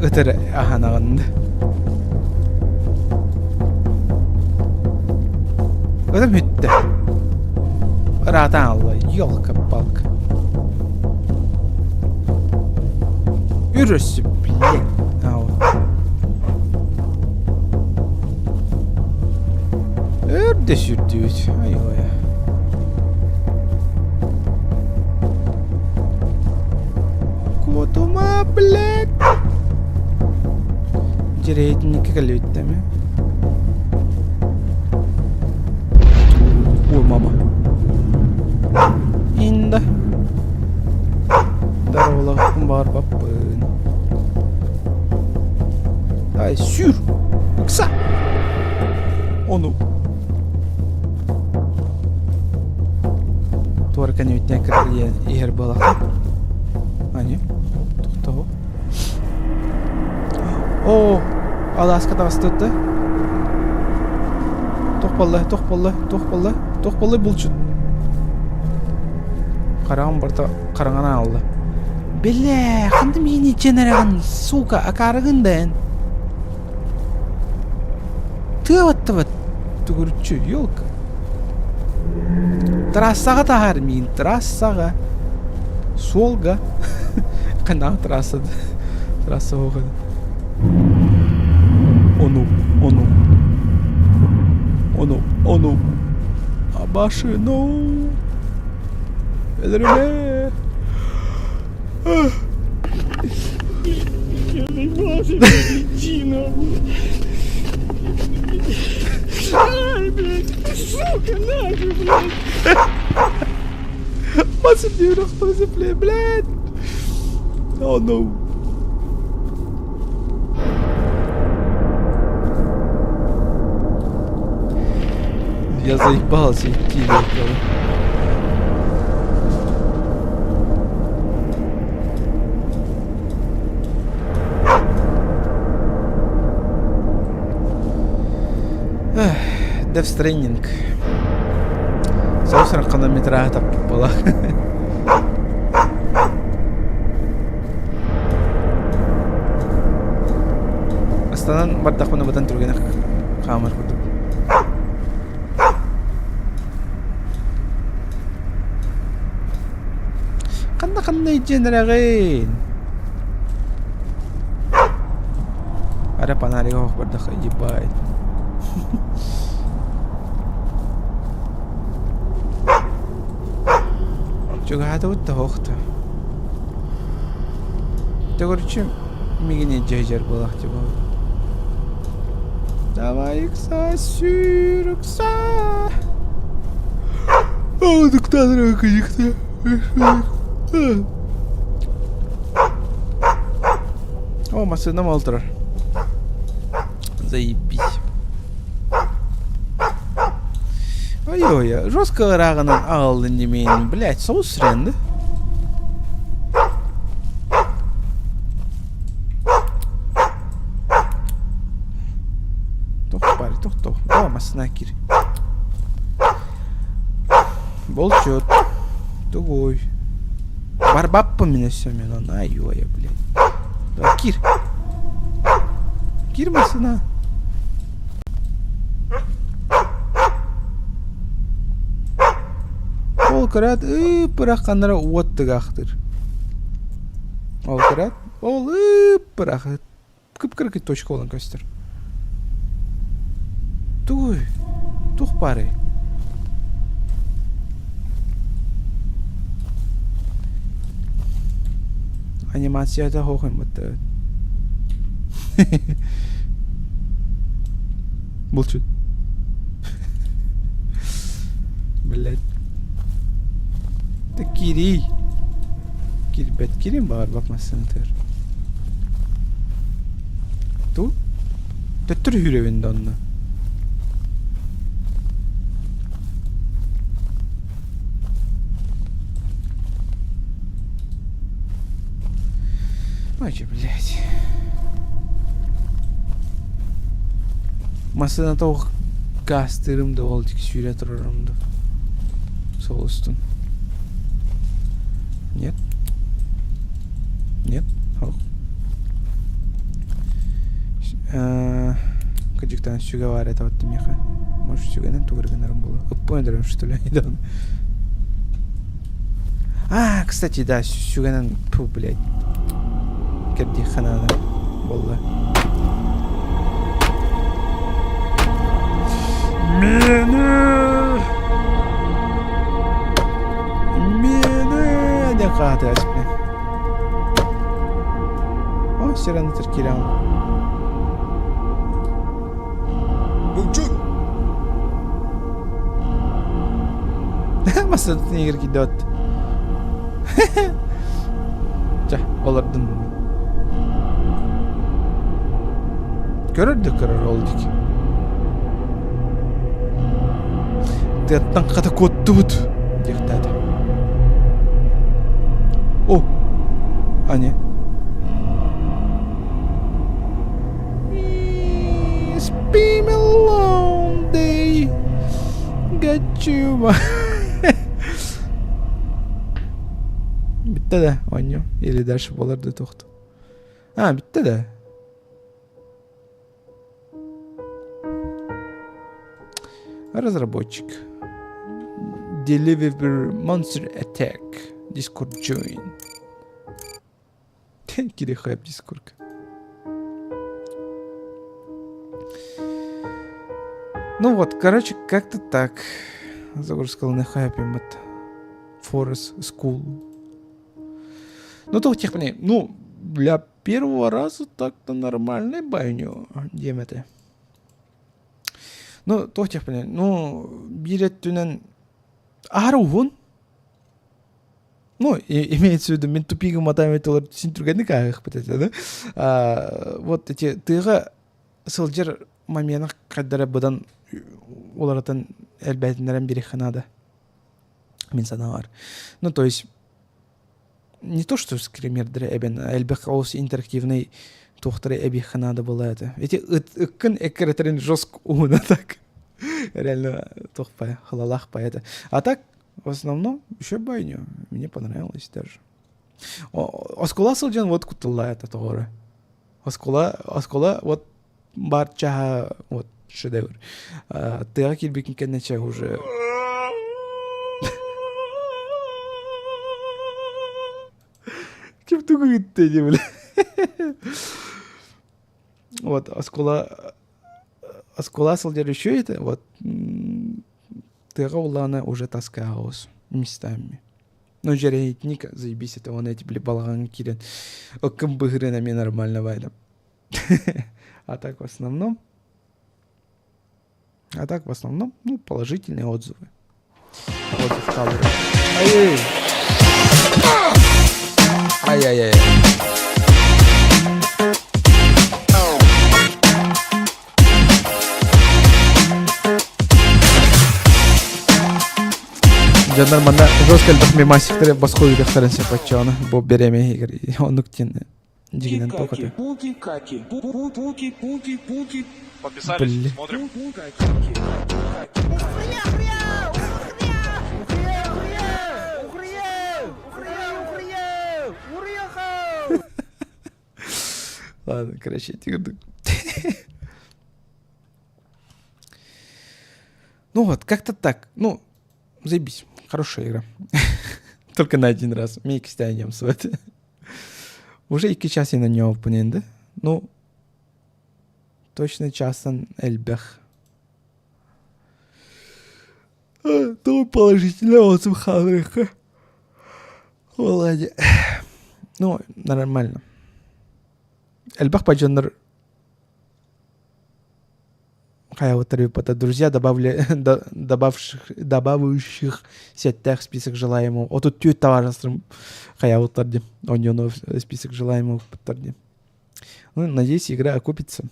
Ыт эрэ аһанаҕын да. Ытым бүттэ. Ыраатан алла, елка-палка. Үрөссү, блин. Өрдө сүрдүүт. Ай-ой. Куотума, блядь. Дьирэйитинникке кэлбиттэ Ой, мама. Инда. Здорово, бар баппын. Дай, сүр! Ыкса! Ону. Туора кэннибиттэн кыргыйан иһэр буолахха. Ани, тохтоо. Оо, алааска таҕыстыбыт да. Туох буолла, туох буолла, туох буолла, туох буолла булчут. Хараҕым барыта хараҥанан алла. Бэлээ, ханна миини дьэн эрэҕин, сука, акаарыгын да эн. Тыа баттыбат, тугурчу, елка. Трассаҕа таһаар миин, трассаҕа. Суолга. Ханнаах трасса трасса оҕо. Ону, ону. Ону, ону. Абашину. Өлөрүмэ. Ай, блядь, сука, нахуй, блядь. Блядь. Oh no. Я заебался идти, ёпта. Death Stranding. Соус хронометража таппыт буола. Астанан бардахпына бытан түргэнэх хаамар курдук. Ханна ханна илдьэн эрэҕин? Арай фонарига оһох бардахха ебать. Чугаһаатыбыт да оһох да. Төгүрүччү миигин илдьэ сылдьар буоллах типа. Давай ыкса, сүүр ыкса. Оодуктаан кыйыкта. О, массыынам ол турар. Заебись. Ой-ой, жестко ырааҕынан аҕаллын димиин. Блять, соус сренды. Тох пари, тох тох. О, массына кир. Болчут. Тугуй. Барбаппын мин өссө мен оны ай-ой, блядь. Давай, кир. Кир массына. Ол көрөөт ып-ырах ханнара уот тыгаахтыыр. Ол көрөөт ол ып-ырах кып-кыракый точка буолан көстөр. Тугуй? Туох баарый? Анимацията суох ыммыттар. Булчут. Блядь. Да кирий. Кирбэт кирим баҕарбат массыынатыгар. Ту? Төттөрү сүүрэбин да онно. Ой, блядь. Массыына тоҕо гаастыырым да ол сүүрэ турарым да сол устун. Нет? Нет? Кыдьыктан сүгэ баар этэ вот миэхэ. Может, сүгэнэн тугу гынарым буолуо. Ыппын өлөрөм что ли? А, кстати, да, сүгэнэн, тьфу, блядь. Кэрдиэххэ наада буолла. Мені! Мені! Диэн хаһаатыга сиппин. О, сиранытыр киирэн. Булчут! Массыынатын игэр киирдэ от. Чэ, олордун. Көрөр да көрөр ол дик. Тыаттан хата куоттубут диэхтээтэ. О, Аня. It's been a long day. Got you. Bitti да оонньуу. Или дальше буолар да туохту. А, бүттэ да. Разработчик. Deliver Monster Attack. Discord join. Кири хайп Discord. Ну вот, короче, как-то так. Загрузка на хайпе вот. Forest School. Ну, то техни, ну, для первого раза так-то нормальный байню диэм этэ. Ну, туох техпинэ, ну, биир өттүнэн аһара уһун. Ну, имеется в виду, мин тупигым матаем этилер син түргэнник ааһыахпыт этэ да. А, вот эти тыаҕа сылдьар момена хайдара быдан уларытан элбээтиннэрэн биэриэххэ наада. Мин санаабар. Ну, то есть не то что скримердери эбэн элбэх олус интерактивный туохтары эбиэххэ наада буолла это. Эти ыккын эккирэтерин жестко уһуна так. Реально туох пая, халалах пая это. А так, в основном, еще байню. Мне понравилось даже. Оскула сылдьан вот кутулла это тоҕоро. Оскула, оскула вот бар чаһа вот шедевр. Тыаҕа киирбикин кэннэ чэ уже Ким тугу ыытта ини бля. Вот оскула оскула сылдьар еще это вот тыаҕа улаана уже таскаҕа местами. Ну, дьэрэһитник заебись, это он эти, били, балаҕаҥҥа киирэн ыккын быһырын эмиэ нормально байлам. А так в основном, а так в основном, ну, положительные отзывы. Отзыв кадры. Ай! Ай-яй-яй. Дьоннор манна жестко элбэх мемасиктары босхо ыытыахтарын сөп оччоҕуна бу бириэмэ иһигэр оннук диэн дьигинэн туох Пуки, каки, пуки, пуки, пуки. Подписались, Блин. смотрим. Ладно, короче, ити Ну вот, как-то так. Ну, заебись. Хорошая игра. Только на один раз. Мин иккистээн свет. Уже икки час на нее да? Ну, точно часан элбэх. То положительный отзыв хаалыахха. Володя. Ну, нормально. Элбэх бадьоннор хайабыттар друзья добавили добавших добавивших сеттээх список желаемого отут түөрт табаарыстарым хайабыттар диэн оонньоону список желаемого ыппыттар диэн ну надеюсь игра окупится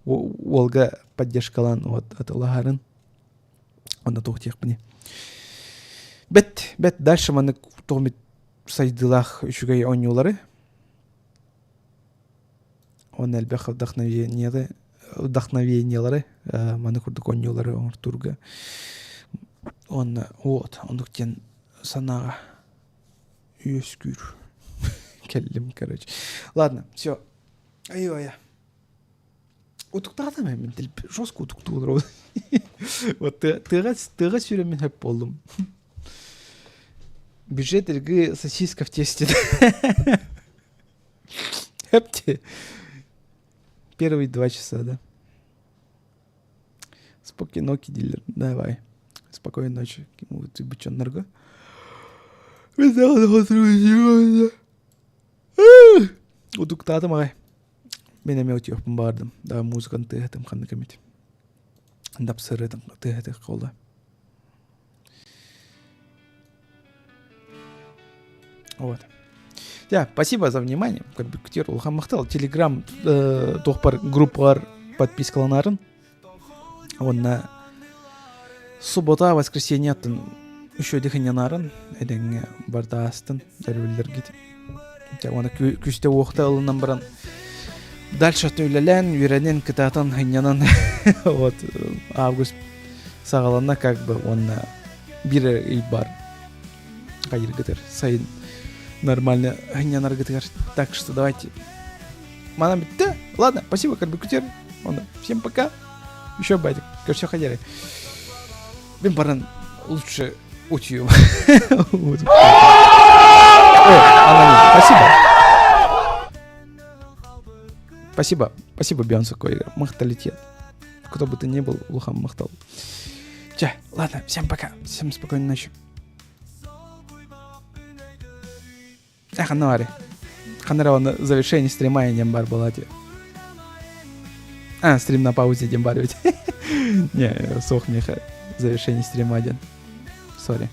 уолга поддержкалаан вот атылаһарын онно туох диэхпиний бэт бэт дальше маннык туох эмит сайдыылаах үчүгэй оонньуулары. Уонна элбэх вдохновениелары, вдохновениелары маны курдук оонньуулары оҥортуурга. Уонна вот, оннук диэн санааҕа үөскүүр. Кэллим, короче. Ладно, все. Ай-ой. Утуктаатым мин жестко утуктуулар. Вот тыаҕа тыаҕа сүүрэммин хөп буоллум. Бюджет игры сосиска в тесте. Хепти. Первые 2 часа, да. Спокойноки, дилер. Давай. Спокойной ночи. Бычоннарга. Утуктаатым аҕай. Мин эмиэ утуйуохпун баҕардым. Да музыканы тыаһатым ханнык эмит. Дапсырытым тыаһатых буолла. Вот. Да, спасибо за внимание. Көрбүккүтүгэр улахан махтал. Телеграм туохпар группалар подпискаланарын. Уонна суббота, воскресенье аттын еще дихинянарын эдэҥҥэ бардаастын дөрүллэргит. Уонна күстэ уохта ылынан баран дальше үлэлээн, үөрэнэн, кытаатан, хынньанан вот август саҕаланна как бы уонна биир ый бар хайыргытыр сайын нормально хынньанаргытыгар так что давайте манан бүттэ ладно спасибо көрбүккүтүгэр онно всем пока еще байтик көрсө хадеры мен баран лучше утуйум О, аноним, спасибо. Спасибо, спасибо, Бейонсе Койга. Махталитет. Кто бы ты ни был, улахан махтал. Чэ, ладно, всем пока. Всем спокойной ночи. Эх, ну ари. Ханара он завершение стрима я бар была А, стрим на паузе диэн баар ведь. Не, суох миэхэ завершение стрима диэн. Сори.